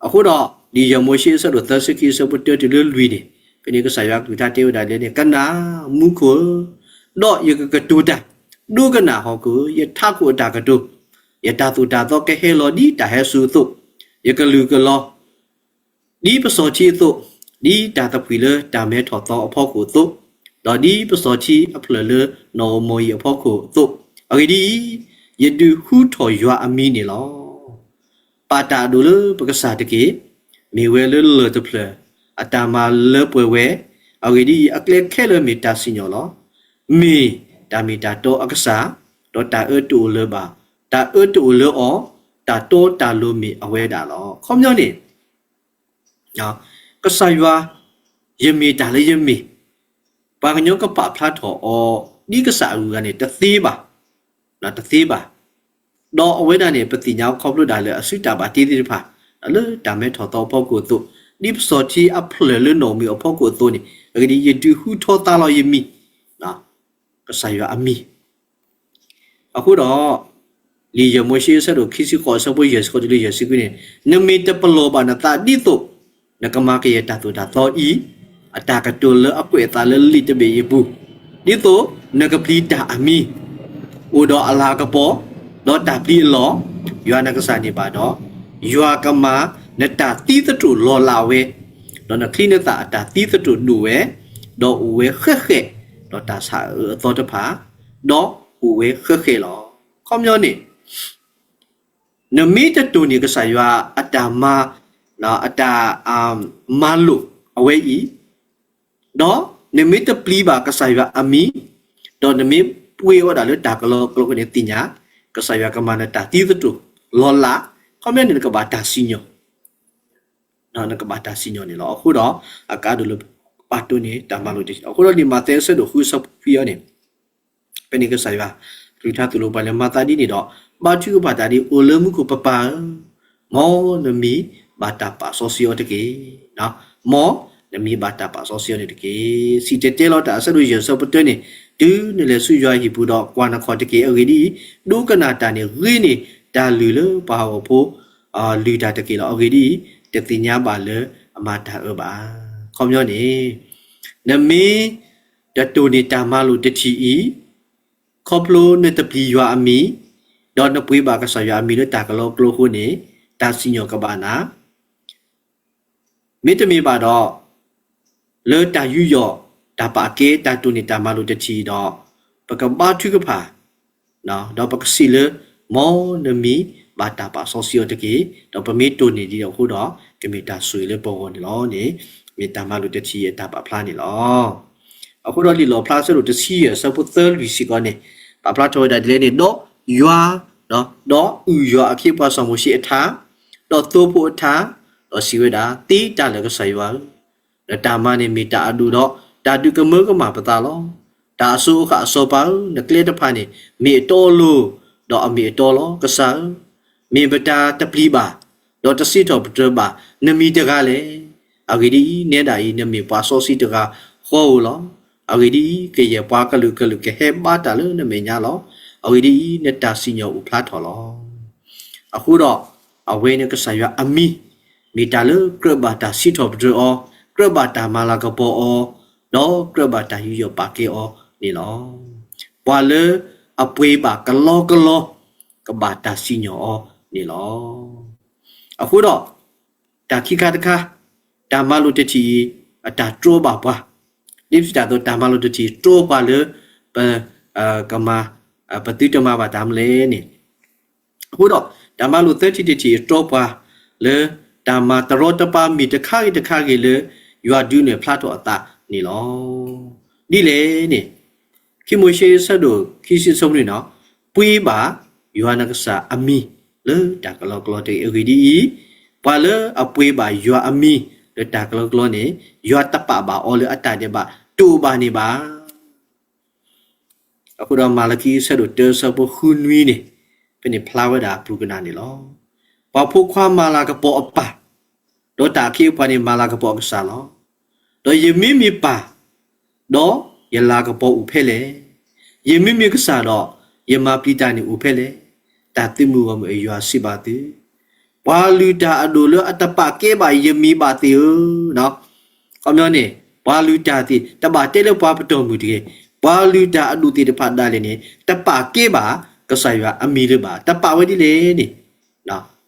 အဃိဒီး လံာ်ယဲၢ်မိၤၡ့အဆၢဒိၣ်သၢဆံခံအဆၢဖိတၢတုၤလၢလွံၢ်န့ၣ်, ဖဲန့ၣ်ကစၢ်ယွၤကလုၢ်ကထါတဲဝဲဒၣ်လၢန့ၣ်, ကနၣ်, မူခိၣ်ဧၢ, ဒီးယကကတိၤတၢ်, ဒိကနၣ်ဟီၣ်ခိၣ်ဧၢ, ယထးခိၣ်အတၢ်ကတိၤ, ယတၢ်သိၣ်တၢ်သီကဟဲလီၤဒ်တၢ်ဟဲစူၤအသိး, ယကလုၢ်ကလီၤ ဒ်ပစီၤထံအသိး, ဒ်တၢ်သဖှံလၢတၢ်မဲထီၣ်သီအဖီခိၣ်အသိး, ဒီးဒ်ပစီၤထံအဖျၢၣ်လၢနီၣ်ဧိၤမိၤအံၤအဖီခိၣ်အသိး, အဂ့ၢ်ဒ်အံၤ, ယဒုးဟူထီၣ်ယွၤအမံၤန့ၣ်လီၤ. ပာ်တၢ်အဒိၣ်လၢပကစၢ်တက့ၢ်. မ့ၢ်ဝဲလၢလၢၢ်တဖျၢၣ်, အတၢ်မၤလၢပှဲၤဝဲ, အဂ့ၢ်ဒ်အံၤ, အကျဲခဲလၢာ်မ့ၢ်တၢ်စံၣ်ညီၣ်လီၤ. မ့ၢ်တၢ်မ့ၢ်တၢ်တီအကစၢ်, ဒီးတၢ်အၢတအိၣ်လၢၤဘၣ်, တၢ်အၢတအိၣ်လၢအီၤ, တၢ်တီတၢ်လိၤမ့ၢ်အဝဲဒၣ်လီၤ. ခီပညီန့ၣ် ကစၢ်ယွၤ, ယမ့ၢ်တၢ်လၢယမ့ၢ်, ပှၤကညီကပာ်ဖျါထီၣ်အီၤ ဒ်ကစၢ်အဂုၤအဂၤန့ၣ် တသ့ဘၣ်, တသ့ဘၣ်. ဒီးအဝဲဒၣ်န့ၣ် ပသ့ၣ်ညါခီဖျိဒၣ်လၢအစုတၢ်ဘၣ်တ့သ့ၣ်တဖၣ်, လၢတၢ်မဲထီၣ်သီအဖီခိၣ်အသိး, ဒ်ပစီၤထံအဖျၢၣ်လၢနီၣ်ဧိၤမိၤအဖီခိၣ်အသိးန့ၣ်, အဂ့ၢ်ဒ်အံၤ, ယဒုးဟူထီသါလီၤယမံၤ, ကစၢ်ယွၤအမံၤ အဃိဒီး, လံာ်ယဲၢ်မိၤၡ့အဆၢဒိၣ်ခံဆံဃိးအဆၢဖိယဲၢ်ဆံဃိးတုၤလၢယဲၢ်ဆံခွံန့ၣ်, နမ့ၢ်တပလီၢ်ဘၣ်နသးဒ်သိး နကမၤကယဲၢ်တၢ်သိၣ်တၢ်သီအံၤ, အတၢ်ကတိၤလၢအကွဲးအသးလၢလံာ်တဘ့ၣ်အံၤအပူၤ, ဒ်သိးနကပျံၤတၢ်အမံၤ, အိၣ်ဒီးအလၤကပီၤ, ဒီးတၢ်ပျံၤအလီၢ်, ယွၤနကစၢ်န့ၣ်ဘၣ်ဒီး, ယွၤကမၤနတၢ်သံသတြိာ်လီၤလးဝဲ, ဒီးနချံနသၣ်အတၢ်သံသတြိာ်ဒိၣ်ဝဲ, ဒီးအိၣ်ဝဲဃဲးဃဲး, ဒီးတၢ်ဆၣ်အၢအသီတဖၣ်, ဒီးအိၣ်ဝဲဃဲးဃဲးလီၤ. ခီပညီန့ၣ်, နမ့ၢ်တတိၢ်န့ၢ်ကစၢ်ယွၤအတၢ်မၤ, အတၢ်မၤလိာ်အဝဲအံၤ, ဒီးနမ့ၢ်တပျံၤဘၣ်ကစၢ်ယွၤအမံၤ, ဒီးနမ့ၢ်ပှ့ၤဝဲဒၣ်လၢတၢ်ကလီကလီအဃိန့ၣ်သ့ၣ်ညါ, ကစၢ်ယွၤကမၤနတၢ်သံသတြိာ်လီၤလး, ခီပညီန့ၣ် နကဘၣ်တၢ်စံၣ်ညီၣ် နကဘၣ်တၢ်စံၣ်ညီၣ်န့ၣ်လီၤ. အဃိဒီး အကါဒိၣ်လၢပပာ်တိၢ်န့ၢ်တၢ်မၤလိာ်တဆံ, အဃိဒီးလံာ်မးသဲအဆၢဒိၣ်ဃုအဆၢဖိခွံအံၤန့ၣ်, ဖဲန့ၣ်ကစၢ်ယွၤ ကလုၢ်ကထါသိၣ်လိပှၤလၢမၤသးဒ်န့ၣ်ဒီး, ဘါထုကဖၣ်တၢ်ဒ်အံၤ, အိၣ်လၢမူခိၣ်ပပၢ်ဧၢ, မ်နမံၤဘၣ်တၢ်ပာ်စီဆှံအီၤတက့ၢ်. မ်န နမံၤဘၣ်တၢ်ပာ်စီဆှံအီၤန့ၣ်တက့ၢ်. စံၣ်တဲၤတဲလီၤတၢ်အဆၢဒိၣ်ယဲၢ်အဆၢဖိတၢန့ၣ်, တုၤနလဲၤဆူယွၤအဟံၣ်ပူၤဒီးကွၢ်နခီၣ်တက့ၢ်. အဂ့ၢ်ဒ်အံၤ, ဒိကနၣ်တၢ်န့ၣ်ဂ့ၤန့ၢ် တၢ်လုၢ်လၢပှၤဟီၣ်ခိၣ်ဖိလုၢ်တၢ်တက့ၢ်လီၤ. အဂ့ၢ်ဒ်အံၤ, တသ့ၣ်ညါဘၣ်လၢအမၤတၢ်အၢဘၣ်. ခီပညီန့ၣ်, နမ့ၢ်တတိၢ်န့ၢ်တၢ်မၤလိာ်တထံၣ်အံၤ, ခီဖျိနတပျံၤယွၤအမံၤ, ဒီးနပှ့ၤဘၣ်ကစၢ်ယွၤအမံၤလၢတၢ်ကလီကလီအဃိန့ၣ်, တၢ်စံၣ်ညီၣ်ကဘၣ်နၤ မ့တမ့ၢ်ဘၣ်ဒီး, လၢတၢ်ယူးယီၣ်တၢ်ပာ်ကဲ တၢ်တိၢ်န့ၢ်တၢ်မၤလိာ်တထံၣ်ဒီး, ပကဘါထုကဖၣ်, ဒီးပကစံးလၢ မ်နမံၤဘၣ်တၢ်ပာ်စီဆှံအီၤတက့ၢ်. ဒီးပမ့ၢ်တိၢ်န့ၢ်ဒ်န့ၣ်အဃိဒီး, ကမ့ၢ်တၢ်ဆိၣ်ဂ့ၤလၢပဂီၢ်န့ၣ်လီၤန့ၣ်, မ့ၢ်တၢ်မၤလိာ်တထံၣ်အတၢ်ပာ်ဖျါန့ၣ်လီၤ. အဃိဒီးလံာ်လီၣ်ဖျါအဆၢဒိၣ်တဆံယဲၢ်အဆၢဖိသၢလွံၢ်စ့ၢ်ကီးန့ၣ်, ပာ်ဖျါထီၣ်ဝဲဒၣ်ဒ်လဲၣ်န့ၣ်, ဒီးယွၤ, ဒီးအုၣ်ယွၤအခ့အပှၤစီၤမိၤၡ့အထါ, ဒီးသိဖိအထါ, ဒီးစံးဝဲဒၣ်, သ့တၢ်လၢာ်ကစၢ်ယွၤဧၢ, နတၢ်မၤန့ၣ်မ့ၢ်တၢ်အဒိၣ်ဒီး, တၢ်ဒုးကမၢကမၣ်ပသးလီၤ. တၢ်အစိၤအဃၣ်အစီၤပၤဧၢ, နကျဲတဖၣ်န့ၣ် မ့ၢ်အတီအလိၤ, ဒီးအမ့ၢ်အတီလီၤ. ကစၢ်ဧၢ, မ့ၢ်မတၤတပျံၤဘၣ်, ဒီးတစံးထီၣ်ပတြၢၤဘၣ်နမံၤတဂၤလဲၣ်. အဂ့ၢ်ဒ်အံၤ, နဲဒၣ်အံၤ နမ့ၢ်ပှၤစီဆှံတဂၤဃီဧိၤလီၤ. အဂ့ၢ်ဒ်အံၤ, ကယဲၢ်ပှၤကလုာ်ကလုာ်ကဟဲဘါတၢ်လၢနမဲာ်ညါလီၤ. အဂ့ၢ်ဒ်အံၤ, နတၢ်စံၣ်ညီၣ်အိၣ်ဖျါထီၣ်လီၤ. အဃိဒီး, အဝဲန့ၣ်ကစၢ်ယွၤအမံၤ, မ့ၢ်တၢ်လၢကြၢးဘၣ်တၢ်စံးထီၣ်ပတြၢၤအီၤ, ကြၢးဘၣ်တၢ်မၤလၤကပီၤအီၤ, ဒီးကြၢးဘၣ်တၢ်ယူးယီၣ်ပာ်ကဲအီၤန့ၣ်လီၤ. ပှၤလၢအပှ့ၤဘၣ်ကလီကလီ, ကဘၣ်တၢ်စံၣ်ညီၣ်အီၤန့ၣ်လီၤ. အဃိဒီး, တၢ်ခံခါတခါ, တၢ်မၤလိာ်တထံၣ်အံၤ အတၢ်တြီဘၣ်ပှၤ, ဒ်ပစံးတၢ်အသိး တၢ်မၤလိာ်တထံၣ်တြီပှၤလၢ ပ, ကမၤ, ပသုတမၤဘၣ်တၢ်မနုၤလဲၣ်န့ၣ်, အဃိဒီး, တၢ်မၤလိာ်သၢထံၣ်တထံၣ်တြီပှၤလၢ တၢ်မၤတရီတပါမ့ၢ်တခါဂ့ၤတခါဂ့ၤလၢ ယွၤဒုးနဲၣ်ဖျါထီၣ်အသးန့ၣ်လီၤ. ဒ်လဲၣ်န့ၣ်, ခံမိၤၡ့အဆၢဒိၣ်ခံဆံအဆၢဖိနွံန့ၣ်, ပှ့ၤဘၣ်ယွၤနကစၢ်အမံၤလၢတၢ်ကလီကလီတဂ့ၤ. အဂ့ၢ်ဒ်အံၤ, ပှၤလၢအပှ့ၤဘၣ်ယွၤအမံၤလၢတၢ်ကလီကလီန့ၣ်, ယွၤတပာ်ဘၣ်အီၤလၢအတၢ်ဒဲးဘးတအိၣ်ဘၣ်န့ၣ်ဘၣ်. အဃိဒီးမၤလကံအဆၢဒိၣ်တၢအဆၢဖိဃုနွံန့ၣ်, ဖဲန့ၣ်ဖျါဝဲဒၣ်အပူၤကနၣ်န့ၣ်လီၤ. ပှၤဖိခွါမၤလၤကပီၤအပၢ်, ဒီးတၢ်အခ့အပှၤန့ၣ်မၤလၤကပီၤအကစၢ်လီၤ. ဒီးယမ့မ့ၢ်ပၢ်, ဒီးယလၤကပီၤအိၣ်ဖဲလဲၣ်. ယမ့မ့ၢ်ကစၢ်ဒီး, ယမၤပျံၤတၢ်န့ၣ်အိၣ်ဖဲလဲၣ်. တၢ်သုးမုၢ်ဂီၢ်မုၢ်အယွၤစံးဘၣ်သု ပှၤလုၢ်တၢ်အဒိၣ်လၢအတပာ်ကဲဘၣ်ယမံၤဘၣ်သ့ၣ်ဧၢ, ခီပညီန့ၣ်, ပှၤလုၢ်တၢ်သ့ၣ် တဘၣ်တဲလၢပှၤပတီၢ်မုၢ်တဂ့ၤ, ပှၤလုၢ်တၢ်အဒိၣ်သ့ၣ်တဖၣ်ဒၣ်လဲာ်န့ၣ် တပာ်ကဲဘၣ်ကစၢ်ယွၤအမံၤလၢၤဘၣ်. တပာ်ဝဲဒ်လဲၣ်န့ၣ်,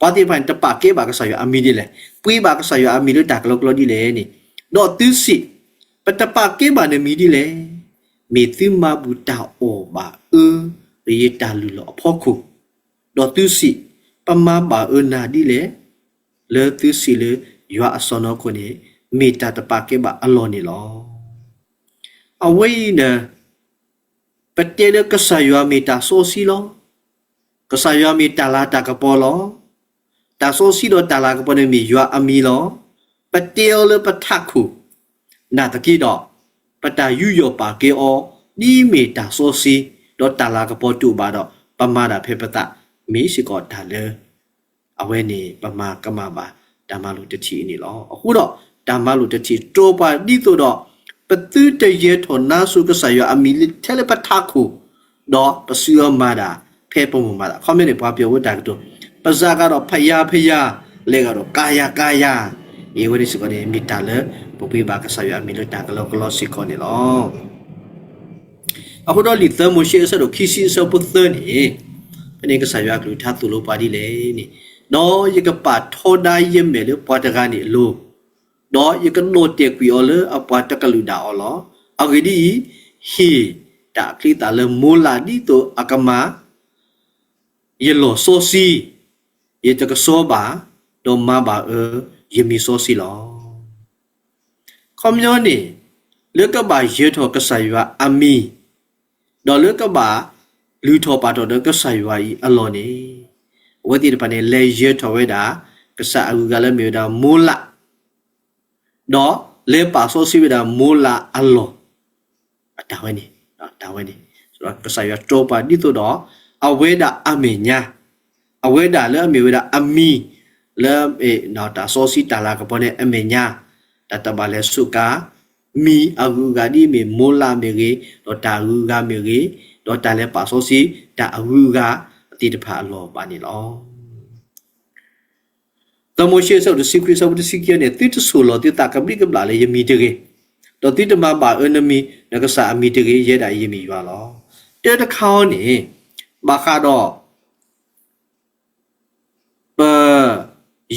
ပှၤသ့ၣ်တဖၣ်န့ၣ် တပာ်ကဲဘၣ်ကစၢ်ယွၤအမံၤဒ်လဲၣ်, ပှ့ၤဘၣ်ကစၢ်ယွၤအမံၤလၢတၢ်ကလီကလီဒ်လဲၣ်န့ၣ်, ဒီးသုစံး, ပတပာ်ကဲဘၣ်နမံၤဒ်လဲၣ်. မ့ၢ်သုမၤဘူၣ်တၢ်အီၣ်ဘၣ်အၢ လၢယတၢ်လုၢ်လီၢ်အဖီခိၣ်, ဒီးသုစံး, ပမၤဘၣ်အၢနၤဒ်လဲၣ်. လၢသုစံးလၢယွၤအစီၢ်နီၤခိၣ်န့ၣ်, မ့ၢ်တၢ်တပာ်ကဲဘၣ်အလီၢ်န့ၣ်လီၤ. အဝဲအံၤန့ၣ်, ပတဲလၢကစၢ်ယွၤမ့ၢ်တၢ်စီဆှံလီၤ. ကစၢ်ယွၤမ့ၢ်တၢ်လၤတၢ်ကပီၤလီၤ. တၢ်စီဆှံဒီးတၢ်လၤကပီၤန့ၣ်မ့ၢ်ယွၤအမံၤလီၤ. ပတဲအီၤလၢပထးခိၣ်, နာ်သက့ဒီး, ပတၢ်ယူးယီၣ်ပာ်ကဲအီၤ, ဒ်မ့ၢ်တၢ်စီဆှံ, ဒီးတၢ်လၤကပီၤတအိၣ်ဘၣ်ဒီး, ပမၤဒၣ်ဖဲပသး, မ့ၢ်စ့ၢ်ကီးတၢ်လၢ အဝဲန့ၣ်ပမၤကမၣ်ဘၣ်တၢ်မၤလိာ်တထံၣ်အံၤန့ၣ်လီၤ. အဃိဒီး, တၢ်မၤလိာ်တထံၣ်တြီပှၤဒ်သိးဒီး, ပသုတယၢၤထီၣ်နါစိၤကစၢ်ယွၤအမံၤလၢထဲလၢပထးခိၣ်, ဒီးပစုအီၤမၤဒၣ်ဖဲပမိၢ်မၤဒၣ်. ခီပညီန့ၣ် ပှၤပျဲၢ်ဝဲတၢ်ကတိၤ, ပစးကဒီးဖယၤဖယၤ, လဲၤကဒီးကါယၤကါယၤ, အဝဲန့ၣ်စ့ၢ်ကီးန့ၣ် မ့ၢ်တၢ်လၢပပှ့ၤဘၣ်ကစၢ်ယွၤအမံၤလၢတၢ်ကလီကလီစ့ၢ်ကီးန့ၣ်လီၤ. အဃိဒီးလံာ်သၢမိၤၡ့အဆၢဒိၣ်ခံဆံအဆၢဖိသၢန့ၣ်, ဖဲန့ၣ်ကစၢ်ယွၤအကလုၢ်ကထါသိၣ်လိပှၤဒ်လဲၣ်န့ၣ်, ဒီးယကပာ်ထီဒါယမဲာ်လၢပှၤတဂၤန့ၣ်အလိၤ, ဒီးယကဒီၣ်တဲာ်ကွံာ်အီၤလၢအပှၤတကလုာ်ဒၣ်အီၤလီၤ. အဂ့ၢ်ဒ်အံၤ, ဟ့ၣ်တၢ်အချံအသၣ်လၢမိၤလးဒ်သိးအကမၤ ယလီၢ်စီဆှံ, ယတကဆှီဘၣ်, ဒီးမၤဘၣ်အၢယမံၤစီဆှံလီၤ. ခီပညီန့ၣ်, လၢကဘၣ်ယၢၤထီၣ်ကစၢ်ယွၤအမံၤ, ဒီးလၢကဘၣ်လုၢ်ထီၣ်ပာ်ထီၣ်ဒီးကစၢ်ယွၤအံၤအလီၢ်န့ၣ်, အဝဲသ့ၣ်တဖၣ်န့ၣ် လဲၤယၢၤထီၣ်ဝဲဒၣ် ကစၢ်အဂုၤအဂၤလၢမ့ၢ်ဝဲဒၣ်မိၤလး ဒီးလဲၤပာ်စီဆှံဝဲဒၣ်မိၤလးအလီၢ်, အတၢ်ဝဲန့ၣ်, တၢ်ဝဲန့ၣ်, ကစၢ်ယွၤတြီပှၤဒ်သိးဒီး, အဝဲဒၣ်အမဲာ်ညါ, အဝဲဒၣ်လၢအမ့ၢ်ဝဲဒၣ်အမံၤ, လၢတၢ်စီဆှံတၢ်လၤကပီၤန့ၣ်အမဲာ်ညါ, တၢ်တဘၣ်လဲၤစူးကါ မံၤအဂုၤအဂၤဒ်အမ့ၢ် မိၢ်လးမ့ၢ်ဂ့ၤ, ဒီးတၢ်ဂုၤအဂၤမ့ၢ်ဂ့ၤ, ဒီးတၢ်လဲၤပာ်စီဆှံ တၢ်အဂုၤအဂၤသ့ၣ်တဖၣ်အလီၢ်ဘၣ်န့ၣ်လီၤ. သၢမိၤၡ့ အဆၢဒိၣ်တဆံခွံ အဆၢဖိတဆံခံန့ၣ်, သုတဆိၣ်လီၤသုသးကဘျံးကဘျၣ်လၢယမံၤတဂ့ၤ, ဒီးသုတမၤဘၣ်အၢနမံၤ နကစၢ်အမံၤတဂ့ၤ, ယဲဒၣ်ယမ့ၢ်ယွၤလီၤ. တၢတခါအံၤန့ၣ် ဘၣ်ဃးဒီး ပ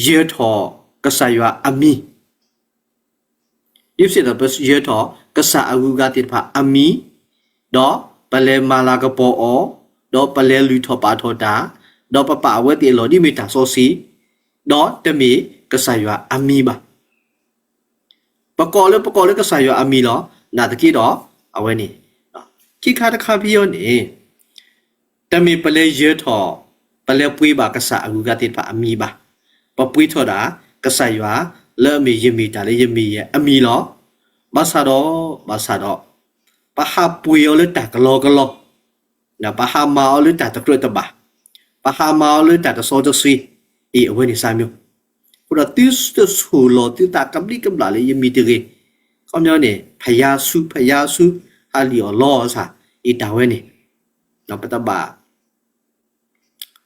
ယၢၤထီၣ်ကစၢ်ယွၤအမံၤ, ဒ်ပစံးဒီး ပယၢၤထီၣ်ကစၢ်အဂုၤအဂၤသ့ၣ်တဖၣ်အမံၤ, ဒီးပလဲၤမၤလၤကပီၤအီၤ, ဒီးပလဲၤလုၢ်ထီၣ်ပာ်ထီၣ်တၢ်, ဒီးပပာ်အဝဲသ့ၣ်အလီၢ်ဒ်မ့ၢ်တၢ်စီဆှံ, ဒီးတမ့ၢ်ကစၢ်ယွၤအမံၤဘၣ်. ပကိးလၢ ပကိးလၢကစၢ်ယွၤအမံၤလီၤ. နာ်သက့ဒီး အဝဲန့ၣ် ခံခါတခါဖဲအံၤန့ၣ် တမ့ၢ်ပလဲၤယၢၤထီၣ်, ပလဲၤပှ့ၤဘၣ်ကစၢ်အဂုၤအဂၤသ့ၣ်တဖၣ်အမံၤဘၣ်. ပပှ့ၤထီၣ်ဒၣ် ကစၢ်ယွၤလၢအမ့ၢ်ယမ့ၢ်တၢ်လၢယမ့ၢ်ယဲအမံၤလီၤ. ဘၣ်ဆၣ်ဒီး ဘၣ်ဆၣ်ဒီး ပဟးပှ့ၤအီၤလၢတၢ်ကလီကလီ, ပဟးမၤအီၤလၢတၢ်တကြၢးတဘၣ်, ပဟးမၤအီၤလၢတၢ်တစီတဆှံ, အံၤအဝဲန့ၣ်စၢ်မၠိ, အဃိဒီးသုတဆိၣ်လီၤသုသးကဘျံးကဘျၣ်လၢယမံၤတဂ့ၤ, ခီပညီန့ၣ် ဖယါဆူ ဖယါဆူ ဟးလံၣ်အီၣ်လီအီၤစ့ၢ် အံၤတၢ်ဝဲန့ၣ် ပတဘၣ်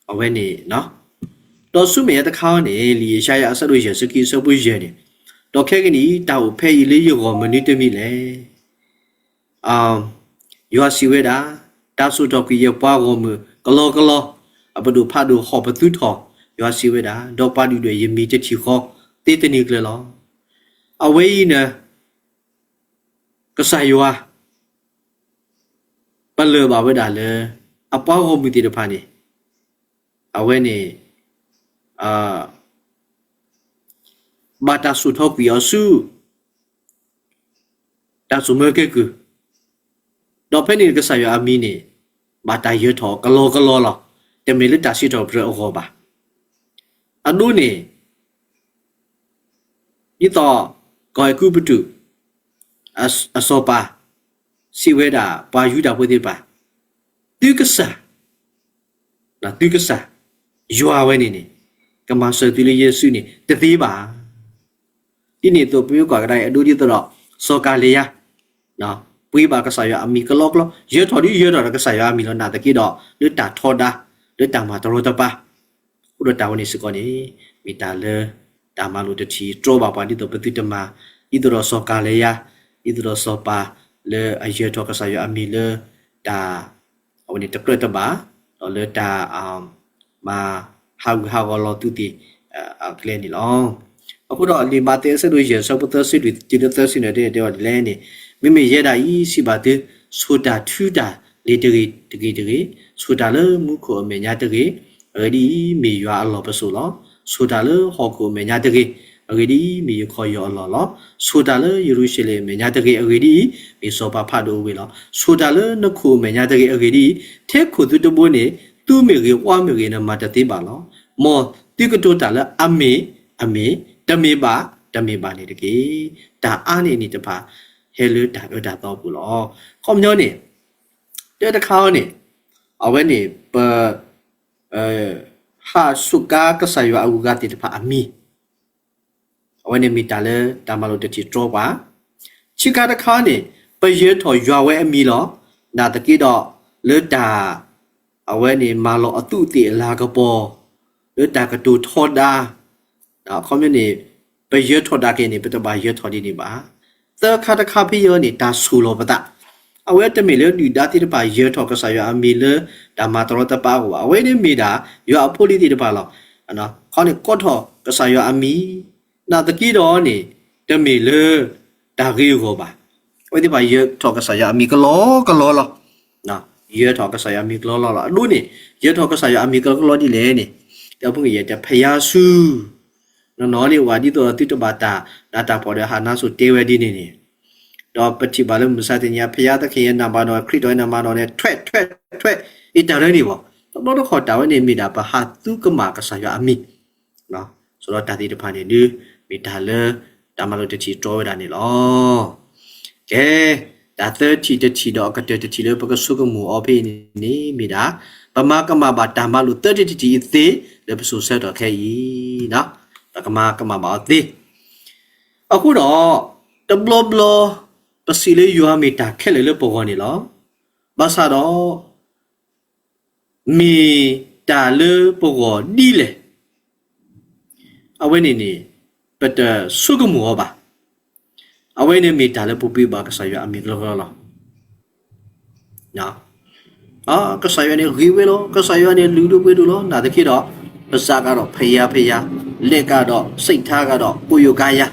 အဝဲန့ၣ် ဒီးဆူမဲာ်ညါတခါအံၤန့ၣ် လံာ်ယၡါယၤအဆၢဒိၣ်ယဲၢ်ဆံခံအဆၢဖိယဲၢ်န့ၣ်, ဒီးခဲကနံၣ်အံၤ တၢ်အိၣ်ဖဲအံၤလၢယဂီၢ်မနုၤတမံၤလဲၣ်. ယွၤစံးဝဲဒၣ်, တၢ်စိာ်ထီၣ်ကွံာ်ယပှၤဂီၢ်မုၢ်ကလီကလီ, အပဒိၣ်ဖးဒိၣ်ဟီၣ်ပသုထီၣ်, ယွၤစံးဝဲဒၣ်, ဒီးပှၤဒုၣ်ဒွဲၣ်ယမံၤတထံၣ်ဃီသ့တနံၤကျၢၤလီၤ. အဝဲအံၤန့ၣ် ကစၢ်ယွၤ ပလၢၢ်ဘၣ်ဝဲဒၣ်လၢ အပှၤဂီၢ်မုၢ်သ့ၣ်တဖၣ်န့ၣ် အဝဲန့ၣ် ဘၣ်တၢ်စိာ်ထီၣ်ကွံာ်အီၤဆူ တၢ်စိာ်မၢကဲကုၢ်, ဒီးဖဲန့ၣ်ကစၢ်ယွၤအမံၤန့ၣ် ဘၣ်တၢ်ယၢၤထီၣ်ကလီကလီလီၤ. တမ့ၢ်လၢတၢ်စံးထီၣ်ပတြၢၤအဂီၢ်ဘၣ်. အဒိန့ၣ် ဒ်သိး ကီၢ်အဲၤကူပတူး အစီၤပၤ စံးဝဲဒၣ်ပှၤယူဒၤဖိသ့ၣ်တဖၣ်, သုကစၢ် သုကစၢ် ယွၤဝဲန့ၣ်န့ၣ် ကမၤစၢၤသုလၢယဲၢ်စုန့ၣ် တသ့ဘၣ်. ဒ်န့ၣ်အသိး ပမ့ၢ်ကွၢ်ကဒါအံၤ အဒိဒ်သိးဒီး စီၤကၤလံယါ ပှ့ၤဘၣ်ကစၢ်ယွၤအမံၤကလီကလီ, ယၢၤထီၣ်ဒ်ယၢၤထီၣ်ဒီးကစၢ်ယွၤအမံၤလီၤ. နာ်သက့ဒီး လၢတၢ်ထီဒါ လၢတၢ်မၤတရီတပါ အဃိဒီးတၢ်ဝဲန့ၣ်စ့ၢ်ကီးန့ၣ် မ့ၢ်တၢ်လၢ တၢ်မၤလိာ်တထံၣ်တြီဘၣ်ပှၤ ဒ်သိးပသုတမၤ ဒ်သိးဒီးစီၤကၤလံယါ, ဒ်သိးဒီးစီၤပၤလၢအယၢၤထီၣ်ကစၢ်ယွၤအမံၤလၢ တၢ် အဝဲန့ၣ်တကြၢးတဘၣ် ဒီးလၢတၢ် မၤဟးဂူာ်ဟးဂီၤလီၤသုသ့ၣ် အကျဲန့ၣ်လီၤ. အဃိဒီးလံာ်မးသဲအဆၢဒိၣ်ယဲၢ် အဆၢဖိသၢဆံလွံၢ်တုၤလၢသၢဆံန့ၣ် တဲဝဲဒ်လဲၣ်န့ၣ်, မ့မ့ၢ်ယဲဒၣ်အံၤစံးဘၣ်သု, ဆိၣ်တၢ်ထုတၢ်လ့ၤတဂ့ၤတဂ့ၤတဂ့ၤ, ဆိၣ်တၢ်လၢမူခိၣ်အမဲာ်ညါတဂ့ၤ, အဂ့ၢ်ဒ်အံၤ, မ့ၢ်ယွၤအလီၢ်ပစိာ်လီၤ. ဆိၣ်တၢ်လၢဟီၣ်ခိၣ်အမဲာ်ညါတဂ့ၤ, အဂ့ၢ်ဒ်အံၤ, မ့ၢ်ယခီၣ်ယီၢ်အလီၢ်လီၤ. ဆိၣ်တၢ်လၢယရူၤၡလ့ၣ်အမဲာ်ညါတဂ့ၤ, အဂ့ၢ်ဒ်အံၤ, မ့ၢ်စီၤပၤဖးဒိၣ်အဝ့ၢ်လီၤ. ဆိၣ်တၢ်လၢနခိၣ်အမဲာ်ညါတဂ့ၤ, အဂ့ၢ်ဒ်အံၤ, ထဲခိၣ်သုတဘိန့ၣ် သူမ့ၢ်ဂ့ၤ, ဝါမ့ၢ်ဂ့ၤ, နမၤတသ့ဘၣ်လီၤ. မ်သုကတိၤတၢ်လၢအမ့ၢ်အမ့ၢ်, တမ့ၢ်ဘၣ် တမ့ၢ်ဘၣ်န့ၣ်တက့ၢ်. တၢ်အါန့ၢ်အန့ၣ်တဖၣ် ဟဲလၢတၢ်အၢတၢ်သီအပူၤလီၤ. ခီပညီန့ၣ် တၢ်တခါအံၤန့ၣ် အဝဲန့ၣ် ပ ဟးစူးကါကစၢ်ယွၤအဂုၤအဂၤသ့ၣ်တဖၣ်အမံၤ, အဝဲန့ၣ်မ့ၢ်တၢ်လၢတၢ်မၤလိာ်တထံၣ်တြီပှၤ. ခံခါတခါန့ၣ် ပယၢၤထီၣ်ယွၤဝဲအမံၤလီၤ. နာ်သက့ဒီး လၢတၢ် အဝဲန့ၣ်မၤလီၤအသူးအသ့ၣ်အလၤကပီၤ လၢတၢ်ကတိၤထီဒါ ခီပညီန့ၣ် ပယၢၤထီၣ်ဒၣ်က့ၤန့ၣ် ပတဘၣ်ယၢၤထီၣ်ဒ်န့ၣ်ဘၣ်. သၢခါတခါဖဲအံၤန့ၣ် တၢ်ဆိၣ်လီၤပသး, အဝဲတမ့ၢ်လၢဒုၣ်ဒါသ့ၣ်တဖၣ်ယၢၤထီၣ်ကစၢ်ယွၤအမံၤလၢတၢ်မၤတရီတပါအဂီၢ်ဘၣ်. အဝဲန့ၣ်မ့ၢ်ဒၣ် ယွၤအဖိအလံၤသ့ၣ်တဖၣ်လီၤ. ခီန့ၣ်ကိးထီၣ်ကစၢ်ယွၤအမံၤ နာ်သက့ဒီးန့ၣ် တမ့ၢ်လၢတၢ်ဂ့ၤအဂီၢ်ဘၣ်. အဝဲသ့ၣ်တဖၣ်ယၢၤထီၣ်ကစၢ်ယွၤအမံၤကလီကလီလီၤ. ယၢၤထီၣ်ကစၢ်ယွၤအမံၤကလီကလီလီၤ. အဒိန့ၣ် ယၢၤထီၣ်ကစၢ်ယွၤအမံၤကလီကလီဒ်လဲၣ်န့ၣ် ဒီပုၢ်ဝဲၢ်ယတဲ ဖယါဆူ နီၢ်နီၢ်န့ၣ် ဝဲဒ်သိးသုတဘၣ်တၢ်နးတၢ်ဖှီၣ်ဒီးဟးနါစိၤတဲဝဲဒ်န့ၣ်န့ၣ်, ဒီးပထံၣ်ဘၣ်လၢမုၢ်မဆါတနံၤ ဖယါသခင်ရဲ့နာမတော်န့ၣ် ခရစ်တော်ရဲ့နာမတော်န့ၣ် ထွဲထွဲထွဲ အံၤတၢ်ရဲၣ်န့ၣ်ဘၣ်. တဘျီတခီၣ်တၢ်ဝဲန့ၣ် မ့ၢ်ဒၣ်ပဟးသူကမၣ်ကစၢ်ယွၤအမံၤ ဆိုတော့တၢ်သ့ၣ်တဖၣ်န့ၣ်ဒုး မ့ၢ်တၢ်လၢတၢ်မၤလိာ်တထံၣ်တြီဝဲဒၣ်န့ၣ်လီၤ. ကဲ, တၢ်သၢထံၣ်တထံၣ်ဒီးအကတၢၢ်တထံၣ်လၢပကဆိကမိၣ်အီၤဖဲအံၤန့ၣ်မ့ၢ်ဒၣ် ပမၤကမၣ်ဘၣ်တၢ်မၤလိာ်သၢထံၣ်တထံၣ်အံၤသ့ လၢပစိၤဆၢကတီၢ်ခဲအံၤ, ပကမၤကမၣ်ဘၣ်အီၤသ့. အဃိဒီး တဘျီဘျီ ပစံးလၢယွၤမ့ၢ်တၢ်ခဲလၢာ်လၢပဂီၢ်န့ၣ်လီၤ. ဘၣ်ဆၣ်ဒီး မ့ၢ်တၢ်လၢပဂီၢ်ဒ်လဲၣ် အဝဲန့ၣ်န့ၣ် ပတဆိကမိၣ်အီၤဘၣ်. အဝဲန့ၣ်မ့ၢ်တၢ်လၢပပှ့ၤဘၣ်ကစၢ်ယွၤအမံၤကလီကလီလီၤ. ကစၢ်ယွၤန့ၣ်ဂ့ၤဝဲလီၤ, ကစၢ်ယွၤန့ၣ်လုၢ်ဒိၣ်ပှ့ၤဒိၣ်လီၤ. နာ်သက့ဒီး ပစးကဒီးဖယါဖယါ, လဲၤကဒီးစံးထါကဒီး ကိယိၤကါယါ,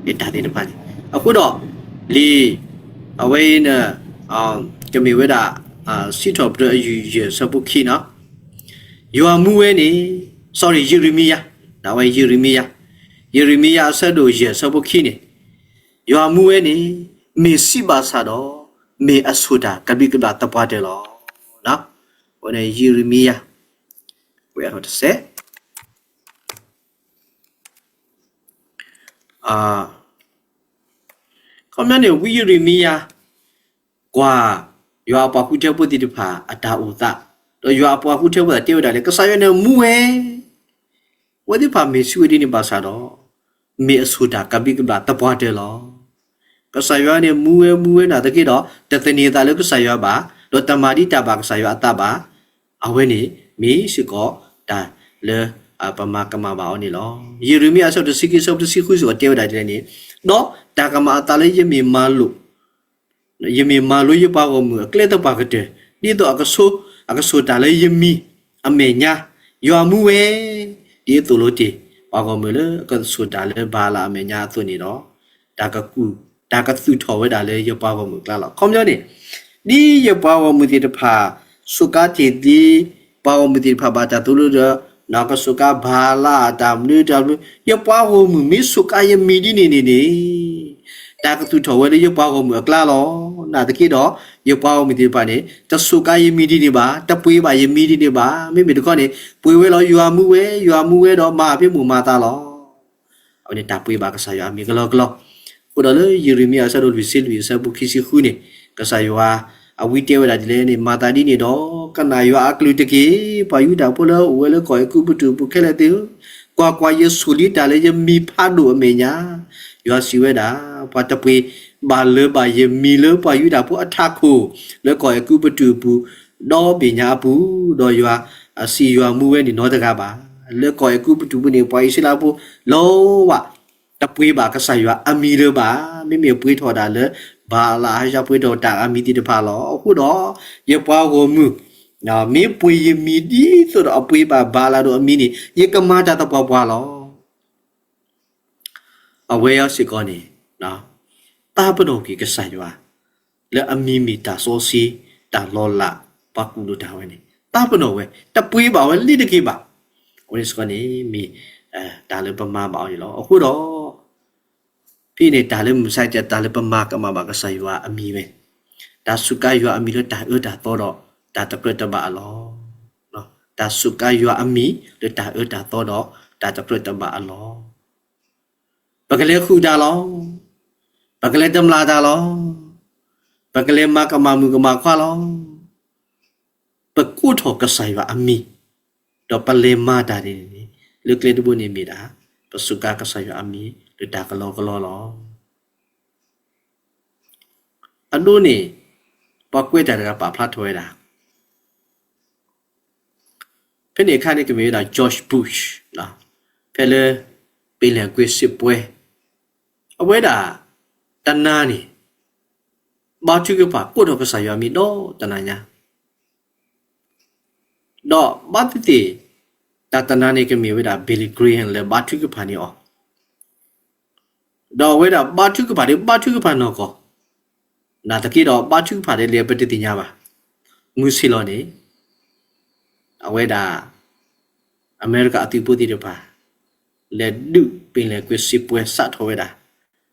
တၢ်သ့ၣ်တဖၣ်န့ၣ်. အဃိဒီး လံာ် အဝဲအံၤန့ၣ် ကမ့ၢ်ဝဲဒၣ် စံးထီၣ်ပတြၢၤအယုၢ်ယဲၢ်ဆၢဖိခံနီၤ. ယွၤမူဝဲန့ၣ် sorry ယံးရမံယၤ, အဝဲယံးရမံယၤ, ယံးရမံယၤအဆၢဒိၣ်ယဲၢ်ဆၢဖိခံန့ၣ်, ယွၤမူဝဲန့ၣ် မ့ၢ်စံးဘၣ်ဆၣ်ဒီး မ့ၢ်အဆိၣ်တၢ်ကဘျံးကဘျၣ်သပှၢ်တၢၢ်လီၤ. အဝဲန့ၣ်ယံးရမံယၤ ဝဲအတစဲး ခီပညီန့ၣ် ဝံယံးရမံယၤ ကွၢ် ယွၤအပှၤဃုထၢဖိသ့ၣ်တဖၣ်အတၢ်အိၣ်သး, ဒီးယွၤအပှၤဃုထၢဖိသ့ၣ်တဲဝဲဒၣ်လၢ ကစၢ်ယွၤန့ၣ်မူဝဲ, အဝဲသ့ၣ်တဖၣ်မ့ၢ်စံးဝဲဒ်န့ၣ်ဘၣ်ဆၣ်ဒီး မ့ၢ်အဆိၣ်တၢ်ကဘျံးကဘျၣ်သပှၢ်တၢၢ်လီၤ. ကစၢ်ယွၤန့ၣ်မူဝဲမူဝဲနာ်သက့ဒီး တသန့ၤအသးလၢကစၢ်ယွၤဘၣ်, ဒီးတမၤဒ်တၢ်ဘၣ်ကစၢ်ယွၤအသးဘၣ်, အဝဲန့ၣ်မ့ၢ်စ့ၢ်ကီးတၢ်လၢ ပမၤကမၣ်ဘၣ်အီၤန့ၣ်လီၤ. ယံးရမံယၤအဆၢဒိၣ်တဆံခံ အဆၢဖိတဆံဃုစ့ၢ်ကီးတဲဝဲဒၣ်ဒ်လဲၣ်န့ၣ်, ဒီးတၢ်ကမၤအသးလၢယမ့ၢ်မၤလိာ် ယမ့ၢ်မၤလိယပှၤဂီၢ်မုၢ်အကျဲသပှၢ်ကတၢၢ်, ဒ်သိးအကဆိ အကဆိၣ်တၢ်လၢယမံၤအမဲာ်ညါ, ယွၤမူဝဲ, ဒ်သိးလိၤတ့ၢ် ပှၤဂီၢ်မုၢ်လၢအကဆိၣ်တၢ်လၢဘၤအၤလးအမဲာ်ညါအသိးန့ၣ်ဒီး, တၢ်ကကူၣ် တၢ်ကသူၣ်ထီၣ်ဝဲဒၣ်လၢယပှၤဂီၢ်မုၢ်အကျါလီၤ. ခီပညီန့ၣ် ဒ်ယပှၤဂီၢ်မုၢ်သ့ၣ်တဖၣ် ဆိးကါတ့ၢ်သ့ ပှၤဂီၢ်မုၢ်သ့ၣ်တဖၣ်ဘၣ်တၢ်သိၣ်လိဒီး ကဆိးကါဘၤအၤလးအတၢ်မနုၤတၢ်မနုၤ, ယပှၤဂီၢ်မုၢ်မ့ၢ်ဆိးကါယမံၤဒ်န့ၣ်န့ၣ်န့ၣ်, တၢ်ကသူၣ်ထီၣ်ဝဲလၢယပှၤဂီၢ်မုၢ်အကျါလီၤ. နာ်သက့ဒီး ယပှၤဂီၢ်မုၢ်သ့ၣ်တဖၣ်န့ၣ် တဆိးကါယမံၤဒ်န့ၣ်ဘၣ်, တပှ့ၤဘၣ်ယမံၤဒ်န့ၣ်ဘၣ်. မ့မ့ၢ်တခီန့ၣ် ပှ့ၤဝဲလီၤ ယွၤမူဝဲ, ယွၤမူဝဲဒီးမၤဖဲမိၢ်မၤသးလီၤ. အဝဲန့ၣ်တၢ်ပှ့ၤဘၣ်ကစၢ်ယွၤအမံၤကလီကလီ. အဃိဒီးလၢယံးရမံယၤအဆၢဒိၣ်လွံၢ်ဆံလွံၢ်အဆၢဖိခံဆံဃုန့ၣ်, ကစၢ်ယွၤအဝံတဲဝဲဒၣ်ဒ်လဲၣ်န့ၣ်, မၤသးဒ်န့ၣ်ဒီး ကနၣ်ယွၤအကလုၢ်တက့ၢ်, ပှၤယူဒၤဖိလၢအအိၣ်ဝဲလၢကီၢ်အဲၤကူပတူးအပူၤခဲလၢာ်သ့ၣ်ဧၢ, ကွၢ်ကွၢ်, ယဆိၣ်လံတၢ်လၢယမံၤဖးဒိၣ်အမဲာ်ညါ, ယွၤစံးဝဲဒၣ်, ပှၤတပှ့ၤဘၣ်လၢၤဘၣ်ယမံၤလၢပှၤယူဒၤဖိအထးခိၣ် လၢကီၢ်အဲၤကူပတူးအပူၤ ဒီဘ့ၣ်ညါအပူၤ, ဒီးယွၤအစံး ယွၤမူဝဲန့ၣ်နီတဂၤဘၣ်. လၢကီၢ်အဲၤကူပတူးပူၤန့ၣ် ပှၤအံၣ်စရ့လးဖိလီၤဝဲ တပှ့ၤဘၣ်ကစၢ်ယွၤအမံၤလၢၤဘၣ်. မ့မ့ၢ်ပှ့ၤထီၣ်ဒၣ်လၢ ဘၤအၤလးအဟဲပှ့ၤထီၣ်တၢ်အမံၤသ့ၣ်တဖၣ်လီၤ. အဃိဒီး ယပှၤဂီၢ်မုၢ် မ့ၢ်ပှ့ၤယမံၤဒ်သိးဒီးအပှ့ၤဘၣ်ဘၤအၤလးဒိၣ်အမံၤန့ၣ် ယကမၤတၢ်သပှၢ်ပှၢ်လီၤ. အဝဲအံၤစ့ၢ်ကီးန့ၣ် သးပ့ၤနီၣ်က့ၤကစၢ်ယွၤ လၢအမံၤမ့ၢ်တၢ်စီဆှံ တၢ်လီၤလး ပှၤကူၣ်လိာ်တၢ်ဝဲန့ၣ် သးပ့ၤနီၣ်ဝဲ တပှ့ၤဘၣ်ဝဲလံတက့ၢ်ဘၣ်. အဝဲန့ၣ်စ့ၢ်ကီးန့ၣ် မ့ၢ်တၢ်လၢပမၤဘၣ်အီၤန့ၣ်လီၤ. အဃိဒီး ဖဲန့ၣ်တၢ်လၢမုၢ်မဆါတၢ် တၢ်လၢပမၤကမၣ်ဘၣ်ကစၢ်ယွၤအမံၤဝဲ တၢ်စူးကါယွၤအမံၤလၢတၢ်အၢတၢ်သီဒီးတၢ်တကြၢးတဘၣ်အလီၢ်, တၢ်စူးကါယွၤအမံၤလၢတၢ်အၢတၢ်သီဒီးတၢ်တကြၢးတဘၣ်အလီၢ်. ပကလဲၤဃုာ်တၢ်လီၤ. ပကလဲၤတမျၢ်တၢ်လီၤ. ပကလဲၤမၤကမၣ်မုၣ်ကမၣ်ခွါလီၤ. ပကိးထီၣ်ကစၢ်ယွၤအမံၤ ဒီးပလဲၤမၤတၢ်န့ၣ်န့ၣ် လၢကျဲတဘိန့ၣ်မ့ၢ်ဒၣ် ပစူးကါကစၢ်ယွၤအမံၤလၢတၢ်ကလီကလီလီၤ. အဒိန့ၣ် ပှၤကွဲးတၢ်တဂၤပာ်ဖျါထီၣ်ဝဲဒၣ် ဖဲန့ၣ်အခါန့ၣ်ကမ့ၢ်ဝဲဒၣ် George Bush ဖဲလၢ ပ့ၤလဲၣ်ကွ့ၤစစ်ပွဲ အဝဲဒၣ် တနၤန့ၣ် ဘါထုကဖၣ်ကိးထီၣ်ကစၢ်ယွၤအမံၤဒီးတနၤညါ ဒီးဘၣ်သ့ၣ်သ့ၣ် တၢ်တနၤန့ၣ်ကမ့ၢ်ဝဲဒၣ် Billy Graham လၢဘါထုကဖၣ်န့ၢ်အီၤ ဒီးအဝဲဒၣ်ဘါထုကဖၣ်ဒီးဘါထုကဖၣ်နီၢ်ကီၢ် နာ်သက့ဒီးဘါထုကဖၣ်ဒ်လဲၣ်ပတသ့ၣ်ညါဘၣ်. မုၢ်ဆ့ၣ်လီၤန့ၣ် အဝဲဒၣ် အမဲရကၤအသုးဖိသ့ၣ်တဖၣ် လဲၤဒုးပ့ၤလဲၣ်ကွ့ၤစစ်ပွဲစးထီၣ်ဝဲဒၣ် ဒီး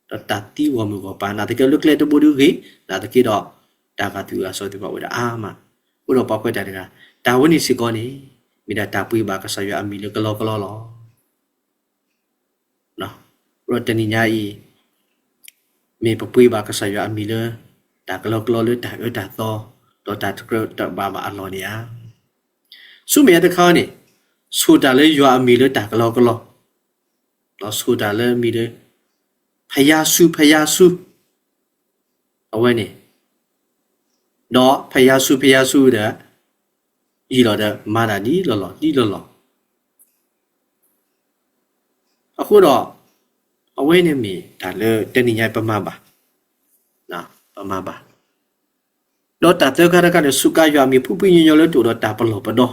တၢ်သံဂီၢ်မုၢ်ဂီၢ်ပၤ နာ်သက့လၢကျဲတဘိဒုဂ့ၤ နာ်သက့ဒီး တၢ်ဂာ်သူၣ်ဂာ်စီၤသ့ၣ်တဖၣ်အိၣ်ဝဲဒၣ်အါမး. အဃိဒီးပှၤကွဲးတၢ်တဂၤ တၢ်ဝဲန့ၣ်စ့ၢ်ကီးန့ၣ် မ့ၢ်ဒၣ်တၢ်ပှ့ၤဘၣ်ကစၢ်ယွၤအမံၤလၢကလီကလီလီၤ. အဃိဒီးတနံၤညါအံၤ မ့ၢ်ပပှ့ၤဘၣ်ကစၢ်ယွၤအမံၤလၢ တၢ်ကလီကလီလၢတၢ်အၢတၢ်သီ ဒီးတၢ်တကြၢးတဘၣ်ဘၣ်အလီၢ်န့ၣ်ဧါ. ဆူမဲာ်ညါတခါန့ၣ် ဆိၣ်တၢ်လၢယွၤအမံၤလၢတၢ်ကလီကလီ ဒီးဆိၣ်တၢ်လၢအမံၤလၢ ဖယါဆူ ဖယါဆူ အဝဲန့ၣ်, ဒီးဖယါဆူ ဖယါဆူဒီး ယံာ်လီၤဒီး မၤတၢ်ဒ်လီၢ်လီၢ်ဒ်လီၢ်လီၢ်. အဃိဒီး အဝဲန့ၣ်မ့ၢ်တၢ်လၢတနံၤညါပမၤဘၣ်, ပမၤဘၣ်. ဒီးတၢ်သၢခါတခါန့ၣ် စူးကါယွၤအမံၤ ဖှံဖှံညီညီလၢတအိၣ်ဒီးတၢ်ပလီၢ်ပဒီ.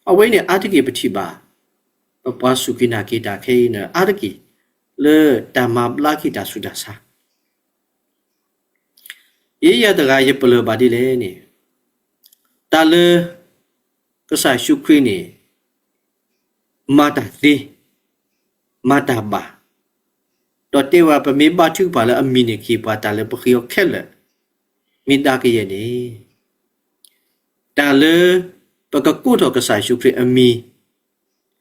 အဝဲန့ၣ်အါတက့ၢ်ပထံၣ်ဘၣ် ပပှၤစူၢ်က့ၤနာ်က့ၤတၢ်ခဲအံၤန့ၣ် အါတက့ၢ် လၢတၢ်မၤဘျါက့ၤတၢ်ဆူးတၢ်ဆါ ယဲယၤတဂၤယပလၢၢ်ဘၣ်ဒ်လဲၣ်န့ၣ်, တၢ်လၢ ကစၢ်ယ့ၣ်ၡူးခရံာ်န့ၣ် မၤတၢ်သ့, မၤတၢ်ဘၣ်, ဒီးတဲဝဲပမ့ၢ်ဘါထုကဖၣ်လၢအမံၤန့ၣ် ကဟ့ၣ်ပှၤတၢ်လၢပဃ့အီၤခဲလၢာ်, မ့ၢ်ဒၣ်ကယဲၢ်န့ၣ် တၢ်လၢ ပကကိးထီၣ်ကစၢ်ယ့ၣ်ၡူးခရံာ်အမံၤ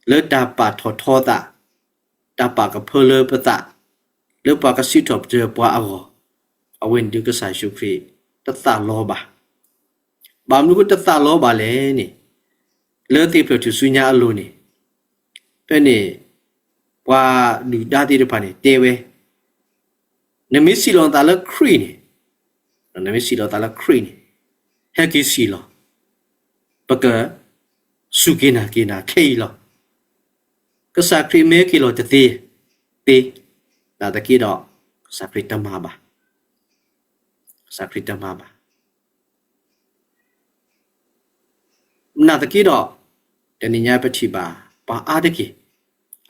လၢတၢ်ပာ်ထီၣ်ထီသး, တၢ်ပာ်ကဖၢလၢပသး, လၢပှၤကစံးထီၣ်ပတြၢၤပှၤအဂီၢ်, အဝဲန့ၣ်ဒုးကစၢ်ယ့ၣ်ၡူးခရံာ် တသးလီဘၣ်. ဘၣ်မနုၤဃိတသးလီဘၣ်လဲၣ်န့ၣ်, လၢသ့ၣ်ဖျၢၣ်ထူၣ်စုညါအလိၤန့ၣ်, ဖဲန့ၣ် ပှၤဒုၣ်ဒါသ့ၣ်တဖၣ်န့ၣ်တဲဝဲ, နမ့ၢ်စံးလီၤနသးလၢခရံာ်န့ၣ်, နမ့ၢ်စံးလီၤနသးလၢခရံာ်န့ၣ်, ဟဲက့ၤစံးလီၤ, ပက စူၢ်က့ၤနာ်က့ၤနၤခဲအံၤလီၤ. ကစၢ်ခရံာ်မ့ၢ်ဟဲက့ၤလီၤတသ့, သ့, နာ်သက့ဒီး ကစၢ်ခရံာ်တမၤဘၣ်, ကစၢ်ခရံာ်တမၤဘၣ်. နာ်သက့ဒီး တနံၤညါပထံၣ်ဘၣ် ပှၤအါတက့ၢ်,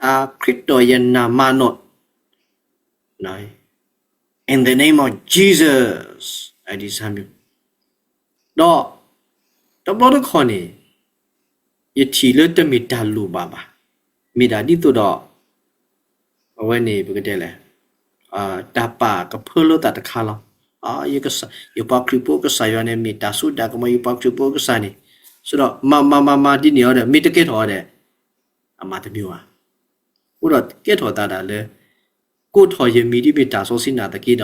အါ ခရံာ်တီယနၢ်မၤနီၣ် in the name of Jesus, အဒံးဆါမံၤ, ဒီး တဘျီတခီၣ်န့ၣ် ယထံၣ်လၢတမ့ၢ်တၢ်လိၣ်ဘၣ်ဘၣ်, မ့ၢ်ဒၣ်ဒ်သိးဒီး အဝဲန့ၣ် ပကတဲလဲၣ်, တၢ်ပာ်ကဖၢလၢသးတခါလီၤ. ယပှၤခရံာ်ဖိကစၢ်ယွၤန့ၣ် မ့ၢ်တၢ်စိတၢ်ကမီၤ ယပှၤခရံာ်ဖိကစၢ်န့ၣ်, ဆိုတော့ မၤမၤမၤမၤဒ်န့ၣ်အီၤဒီး မ့ၢ်တကဲထီၣ်အီၤဒီး အမၤတမံၤဘၣ်. အဃိဒီးကဲထီၣ်သးဒၣ်လၢ ကိးထီၣ်ယမံၤဒ်မ့ၢ်တၢ်စီဆှံနာ်သက့ဒီး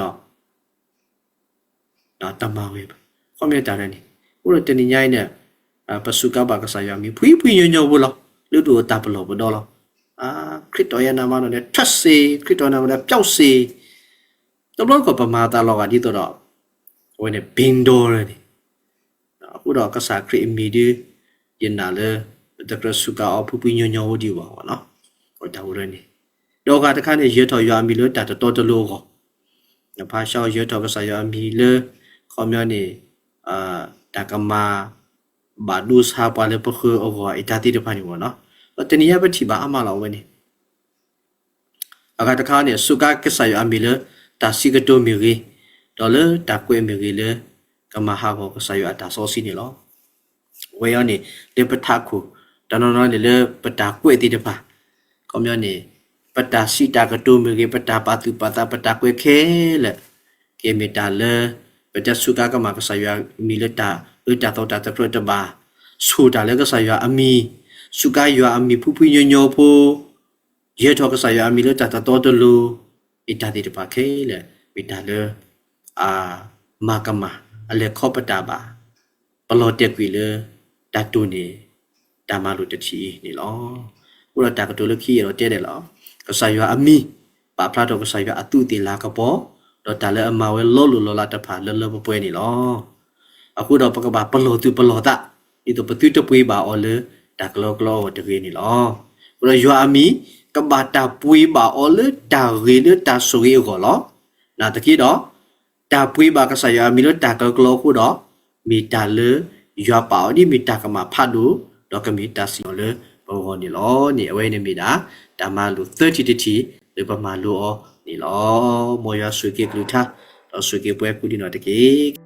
တမၤဝဲဘၣ်. ခီပညီတၢ်ရဲၣ်န့ၣ်, အဃိဒီးတနံၤညါအံၤန့ၣ် ပစူးကါဘၣ်ကစၢ်ယွၤအမံၤ ဖှံဖှံညီညီဖိလီၤ. လၢတအိၣ်တၢ်ပလီၢ်ပဒီလီၤ. ခရံာ်တီယနၢ်မၤနီၣ်န့ၣ် ထွက်စေ, ခရံာ်တီယနၢ်မၤနီၣ်န့ၣ် ပျောက်စေ. တဘျီတခီၣ်ပမၤသးလီၤဂာ်ဒ်သိးဒီး အဝဲန့ၣ် ဘိန်းတော် န့ၣ် အဃိဒီးကစၢ်ခရံာ်အမံၤဒုး ယနာ်လၢ ပတကြၢးစူးကါအီၤဖှံဖှံညီညီဖိဒံးဘၣ်. တၢ်ဝဲန့ၣ်, ဒီးအဂၤတခါန့ၣ် ယၢၤထီၣ်ယွၤအမံၤလၢတၢ်တတီတလိၤအဂီၢ်, နဖးဆါယၢၤထီၣ်ကစၢ်ယွၤအမံၤလၢ ခီပညီန့ၣ် တၢ်ကမၤ ဘၣ်ဒိဆါပှၤလၢပဃၢၤအဂီၢ် အတၢ်သ့ၣ်တဖၣ်န့ၣ်ဘၣ်နီၤ. ဒီးတနံၤညါပထံၣ်ဘၣ်အါမးလီၤ အဝဲန့ၣ် အဂၤတခါန့ၣ် စူးကါကစၢ်ယွၤအမံၤလၢ တၢ်စံးကတိၤမ့ၢ်ဂ့ၤ, ဒီးလၢတၢ်ကွဲးမ့ၢ်ဂ့ၤလၢ ကမၤဟးဂီၤကစၢ်ယွၤအတၢ်စီဆှံန့ၣ်လီၤ. အဝဲအံၤန့ၣ် လၢပထးခိၣ် တနီၤနီၤန့ၣ်လၢပတၢ်ကွဲးသ့ၣ်တဖၣ်, ခီပညီန့ၣ် ပတၢ်စံးတၢ်ကတိၤမ့ၢ်ဂ့ၤ, ပတၢ်ပာ်သူၣ်ပာ်သး ပတၢ်ကွဲးခဲလၢာ် ကမ့ၢ်တၢ်လၢ ပတစူးကါကမၣ်ကစၢ်ယွၤအမံၤလၢတၢ်အၢတၢ်သီတၢ်တကြၢးတဘၣ်, ဆိၣ်တၢ်လၢကစၢ်ယွၤအမံၤ, စူးကါယွၤအမံၤဖှံဖှံညီညီဖိ, ယၢၤထီၣ်ကစၢ်ယွၤအမံၤလၢတၢ်တတီတလိၤ, အတၢ်သ့ၣ်တဖၣ်ခဲလၢာ် မ့ၢ်တၢ်လၢ အမၤကမၣ် အလဲၤခီပတာ်ဘၣ် ပလီၤတဲာ်ကွံာ်လၢ တၢ်တိာ်န့ၢ် တၢ်မၤလိာ်တထံၣ်အံၤန့ၣ်လီၤ. အဃိဒီးတၢ်ကတိၤလၢခံယဲၢ်ဒီးတဲဒဲးလီၤ. ကစၢ်ယွၤအမံၤ ပာ်ဖျါထီၣ်ကစၢ်ယွၤအသူးအသ့ၣ်လၤကပီၤ, ဒီးတၢ်လၢအမၤဝဲလီၤလိၢ်လီၤလးတဖၣ်လၢလၢပှဲၤပှဲၤန့ၣ်လီၤ. အဃိဒီးပကဘၣ်ပလီၢ်သူၣ်ပလီၢ်သး ဒ်သိးပသုတပှ့ၤဘၣ်အီၤလၢတၢ်ကလီကလီအဂီၢ်တဂ့ၤန့ၣ်လီၤ. အဃိဒီးယွၤအမံၤ ကဘၣ်တၢ်ပှ့ၤဘၣ်အီၤလၢတၢ်ဂ့ၤလၢတၢ်ဆိၣ်ဂ့ၤအဂီၢ်လီၤ. နာ်သက့ဒီး တၢ်ပှ့ၤဘၣ်ကစၢ်ယွၤအမံၤလၢတၢ်ကလီကလီအဃိဒီး မ့ၢ်တၢ်လၢယွၤပာ်အီၤဒ်မ့ၢ်တၢ်ကမၣ်ဖးဒိၣ်, ဒီးကမ့ၢ်တၢ်စံၣ်ညီၣ်လၢပဂီၢ်န့ၣ်လီၤန့ၣ် အဝဲန့ၣ်မ့ၢ်ဒၣ် တၢ်မၤလိာ်သၢထံၣ်တထံၣ်လၢပမၤလိအီၤန့ၣ်လီၤ. မ်ယွၤဆိၣ်ဂ့ၤက့ၤအကလုၢ်ကထါ, ဒီးဆိၣ်ဂ့ၤက့ၤပှၤကိးဒံးနီၢ်တက့ၢ်.